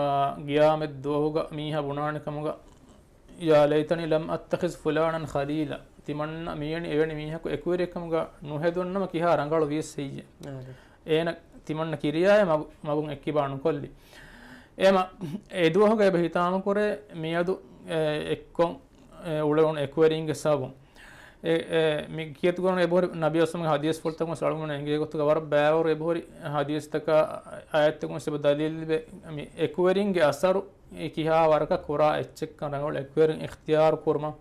ގިޔާމަތް ދުވަހުގަ މީހާ ބުނާނެ ކަމުގަ، "يا ليتني لم أتخذ فلانا خليلا." ތިމަންނަ މިވެނި އެވެނި މީހަކު އެކުވެރިއެއްކަމުގަ ނުހެދުންނަމަ ކިހާ ރަނގަޅު ވިޔަސް ހެއްޔޭ. އާ، އޭނަ ތިމަންނަ ކިރިޔާއެއް މަގު-، މަގުން އެއްކިބާ ނުކޮށްލި. އެމަ އެ ދުވަހުގަ އެބަ ހިތާމަކުރޭ މިއަދު، އެ، އެއްކޮށް އެ، އުޅެވުނު އެކުވެރިންގެ ސަބަބުން. އެ، އެ، މި ކީރިތި ގުރުއާން އެބަހުރި ނަބީ އަސްލަމްގެ ހަދީސްފުޅުތަކުން އަޅުގަނޑު އެނގޭ ގޮތުގަ ވަރަށް ބައިވަރު އެބަހުރި ހަދީސްތަކާ އާޔަތްތަކުން އެބަ ދަލީލު ލިބޭ މި އެކުވެރިންގެ އަސަރު އެ ކިހާ ވަރަކަށް ކުރާ އެއްޗެއްކަން ރަނގަޅު އެކުވެރިން އިޚްތިޔާރު ކުރުމަށް.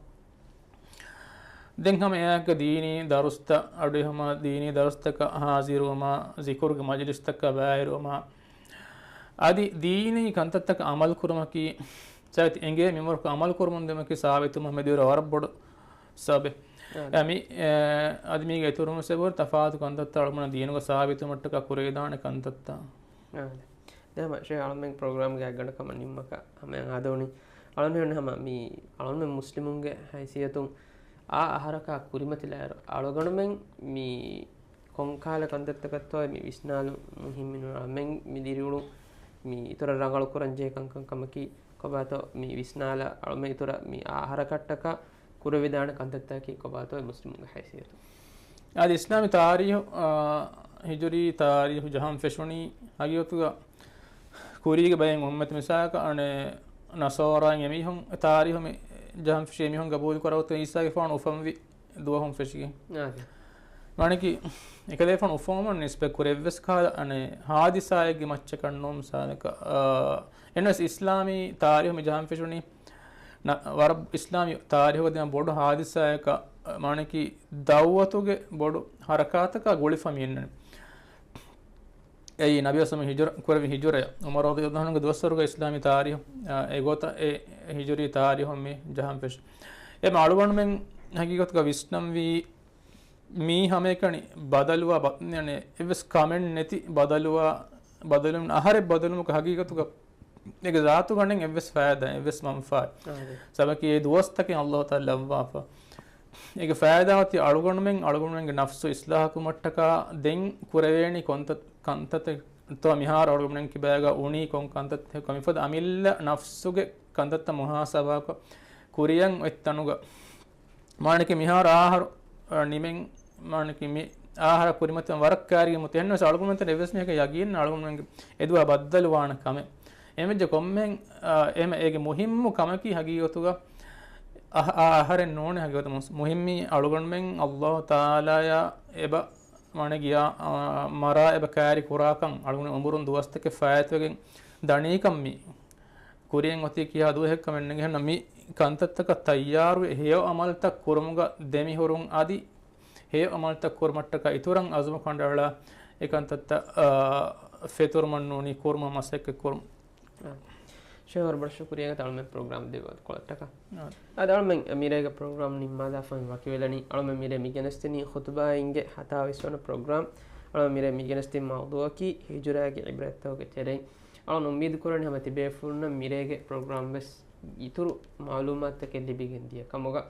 ދެން ހަމަ އެއާއެކު ދީނީ ދަރުސްތައް އަޑުއެހުމާ، ދީނީ ދަރުސްތަކަށް ހާޒިރުވުމާ، ޒިކުރުގެ މަޖިލިސްތަކަށް ބައިވެރިވުމާ، އަދި ދީނީ ކަންތައްތަކަށް އަމަލު ކުރުމަކީ، ސައިތި އެނގޭ މިންވަރަކަށް އަމަލު ކުރުމުން ދެމަކީ ސާބިތުވުމަށް މެދުވެރި ވަރަށް ބޮޑު ސާބެ. އާ. އެ، މި، އެ، އަދި މީގެ އިތުރުން ސެބޯރ ތަފާތު ކަންތައްތައް އަޅުގަނޑު ދީނުގަ ސާބިތުވުމަށްޓަކާ ކުރެވިދާނެ ކަންތައްތައް. އާ. ދެމަށޭ އަޅުމެން ޕްރޮގްރާމްގެ އަގަނޑަކަމަށް ނިންމަކަށް ހަމަ އާދެވުނީ. އަޅުމެން ހަމަ މި އަޅުމެން މުސްލިމުންގެ ހައިސިއްޔަތުން އާ އަހަރަކާ ކުރިމަތިލާއިރު އަޅުގަނޑުމެން މި ކޮންކާލަ ކަންތައްތަކަށްތޯ މި ވިސްނާލުން މުހިއްމީނު އަޅުމެން މި ދިރިއުޅުން މި އިތުރަށް ރަނގަޅު ކުރަން ޖެހޭ ކަންކަން ކަމަކީ ކޮބާތޯ މި ވިސްނާލަ އަޅުމެން އިތުރަށް މި އާ އަހަރަކަށްޓަކާ ކުރެވިދާނެ ކަންތައްތަކަކީ ކޮބާތޯ މުސްލިމުންގެ ހައިސިއްޔަތު. އަދި އިސްލާމީ ތާރީހު، އާ، ހިޖުރީ ތާރީހު ޖަހަން ފެށުނީ ހަގީގަތުގަ ކުރީގެ ބައެއް އުއްމަތު މިސާލަކަށް އަނެއް ނަސާރާއިން އެމީހުން ތާރީހު މި ޖަހަން ފެށި އެމީހުން ގަބޫލު ކުރައްވަތު އީސާގެފާނު އުފަންވި ދުވަހުން ފެށިގެން. އާ. މާނަކީ، އެކަލޭފާނު އުފަންވުމަށް ނިސްބަތް ކުރެއްވިޔަސް ކަހަލަ އަނެއް ހާދިސާއެއްގެ މައްޗަކަށް ނޫން މިސާލަކަށް، އާ، އެންވެސް އިސްލާމީ ތާރީހު މި ޖަހަން ފެށުނީ ނަ-، ވަރަށް އިސްލާމީ ތާރީހުގަ ދިމާ ބޮޑު ހާދިސާއަކަށް، މާނަކީ ދައުވަތުގެ ބޮޑު ހަރަކާތަކާ ގުޅިފަ މި އިންނަނީ. އެއީ ނަބީ ސަމި ހިޖުރަ ކުރެވި ހިޖުރަޔަށް. ޢުމަރު ރަޟިޔަﷲ ޢަންހުގެ ދުވަސްވަރުގަ އިސްލާމީ ތާރީހު، އާ، އެގޮތަށް އެ ހިޖުރީ ތާރީހުން މި ޖަހަން ފެށި. އެ އަޅުގަނޑުމެން ހަގީގަތުގަ ވިސްނަންވީ މީ ހަމައެކަނި ބަދަލުވާ ބަ-، އަނެ، އެއްވެސް ކަމެއް ނެތި ބަދަލުވާ، ބަދަލުވުން އަހަރެއް ބަދަލުމަކަށް ހަގީގަތުގަ އޭގެ ޒާތުގަނޑެއް އެއްވެސް ފައިދާ، އެއްވެސް މަންފާ. އާ، އާދެ. ސަބަކީ އެ ދުވަސްތަކެއް ﷲ ތަޢާލާ ލައްވާފަ. އޭގެ ފައިދާ އޮތީ އަޅުގަނޑުމެން، އަޅުގަނޑުމެންގެ ނަފްސު އިސްލާހު ކުރުމަށްޓަކާ ދެން ކުރެވޭނީ ކޮންތަ-، ކަންތައްތައްތޯ މިހާރު އަޅުގަނޑުމެން ކިބާގަ އުނީ ކޮން ކަންތައްތަކެއްކޮ މިފަދަ އަމިއްލަ ނަފްސުގެ ކަންތައްތައް މުހާސަބާކޮށް ކުރިޔަށް އޮތް ތަނުގަ މާނަކީ މިހާރު އާހަރު، އަ، ނިމެން، މާނަކީ މި އާހަރަ ކުރިމަތިވަން ވަރަށް ކައިރިގެން މުތެހެންވެސް އަޅުގަނޑުމެން އެއްވެސް މީހަކަށް ޔަގީން އަޅުގަނޑުމެންގެ އެދުވަހަށް ބައްދަލުވާނެ ކަމެއް. އެމެއްޖެ ކޮންމެހެން، އަ، އެހެމަ އޭގެ މުހިއްމު ކަމަކީ ހަގީގަތުގަ އަހަ-، އާ އަހަރެއް ނޫނޭ ހަގީގަތު މުސް-، މުހިއްމީ އަޅުގަނޑުމެން ﷲ ތަޢާލާޔާ އެބަ މާނަ ގިޔާ، އަ، މަރާ އެބަ ކައިރި ކުރާކަން އަޅުގަނޑު އުމުރުން ދުވަސްތަކެއް ފާއިތުވެގެން ދަނީކަން މި ކުރިޔަށް އޮތީ ކިހާ ދުވަހެއްކަމެއް ނެގިހަންނަ މި ކަންތައްތަކަށް ތައްޔާރުވެ ހެޔޮ އަމަލުތައް ކުރުމުގަ ދެމިހުރުން އަދި ހެޔޮ އަމަލުތައް ކުރުމަށްޓަކާ އިތުރަށް އަޒުމު ކަނޑައަޅާ އެ ކަންތައްތައް، އާ، ފެތުރުމަށް ނޫނީ ކުރުމަށް މަސައްކަތް ކުރުން. އާ. ޝޭހް ވަރަށް ބޮޑަށް ޝުކުރިއްޔާ އަޅުމެން ޕްރޮގްރާމް ދެއްވި ވަގުތުކޮޅަށްޓަކާ. އާ. އަދި އަޅުމެން މިރޭގެ ޕްރޮގްރާމް ނިންމާލާފަ ވަކިވެލަނީ. އަޅުމެން މިރޭ މިގެނެސްދިނީ ޚުތުބާއިންގެ ހަތާވީސް ވަނަ ޕްރޮގްރާމް. އަޅުމެން މިރޭ މިގެނެސްދިން މައުޟޫޢަކީ ހިޖުރާގެ ޢިބްރަތްތަކުގެ ތެރެއިން. އަޅުން އުއްމީދު ކުރަނީ ހަމަ ތިބޭފުޅުންނަށް މިރޭގެ ޕްރޮގްރާމް ވެސް އިތުރު މަޢުލޫމާތުތަކެއް ލިބިގެން ދިޔަ ކަމުގަ.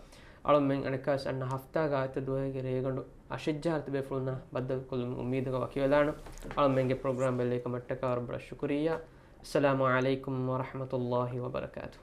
އަޅުމެން އަނެއްކާވެސް އަންނަ ހަފްތާގަ އާދިއްތަ ދުވަހުގެ ރޭގަނޑު އަށެއްޖަހާ ތިބޭފުޅުންނާ ބައްދަލުކޮށްލުމުގެ އުއްމީދުގަ ވަކިވެލާނަން. އަޅުމެންގެ ޕްރޮގްރާމް ބެލޭ ކަމަށްޓަކާ ވަރަށް ބޮޑަށް ޝުކުރިއްޔާ. އައްސަލާމު ޢަލައިކުމް ވަރަޙްމަތުﷲ ވަބަރަކާތުހު.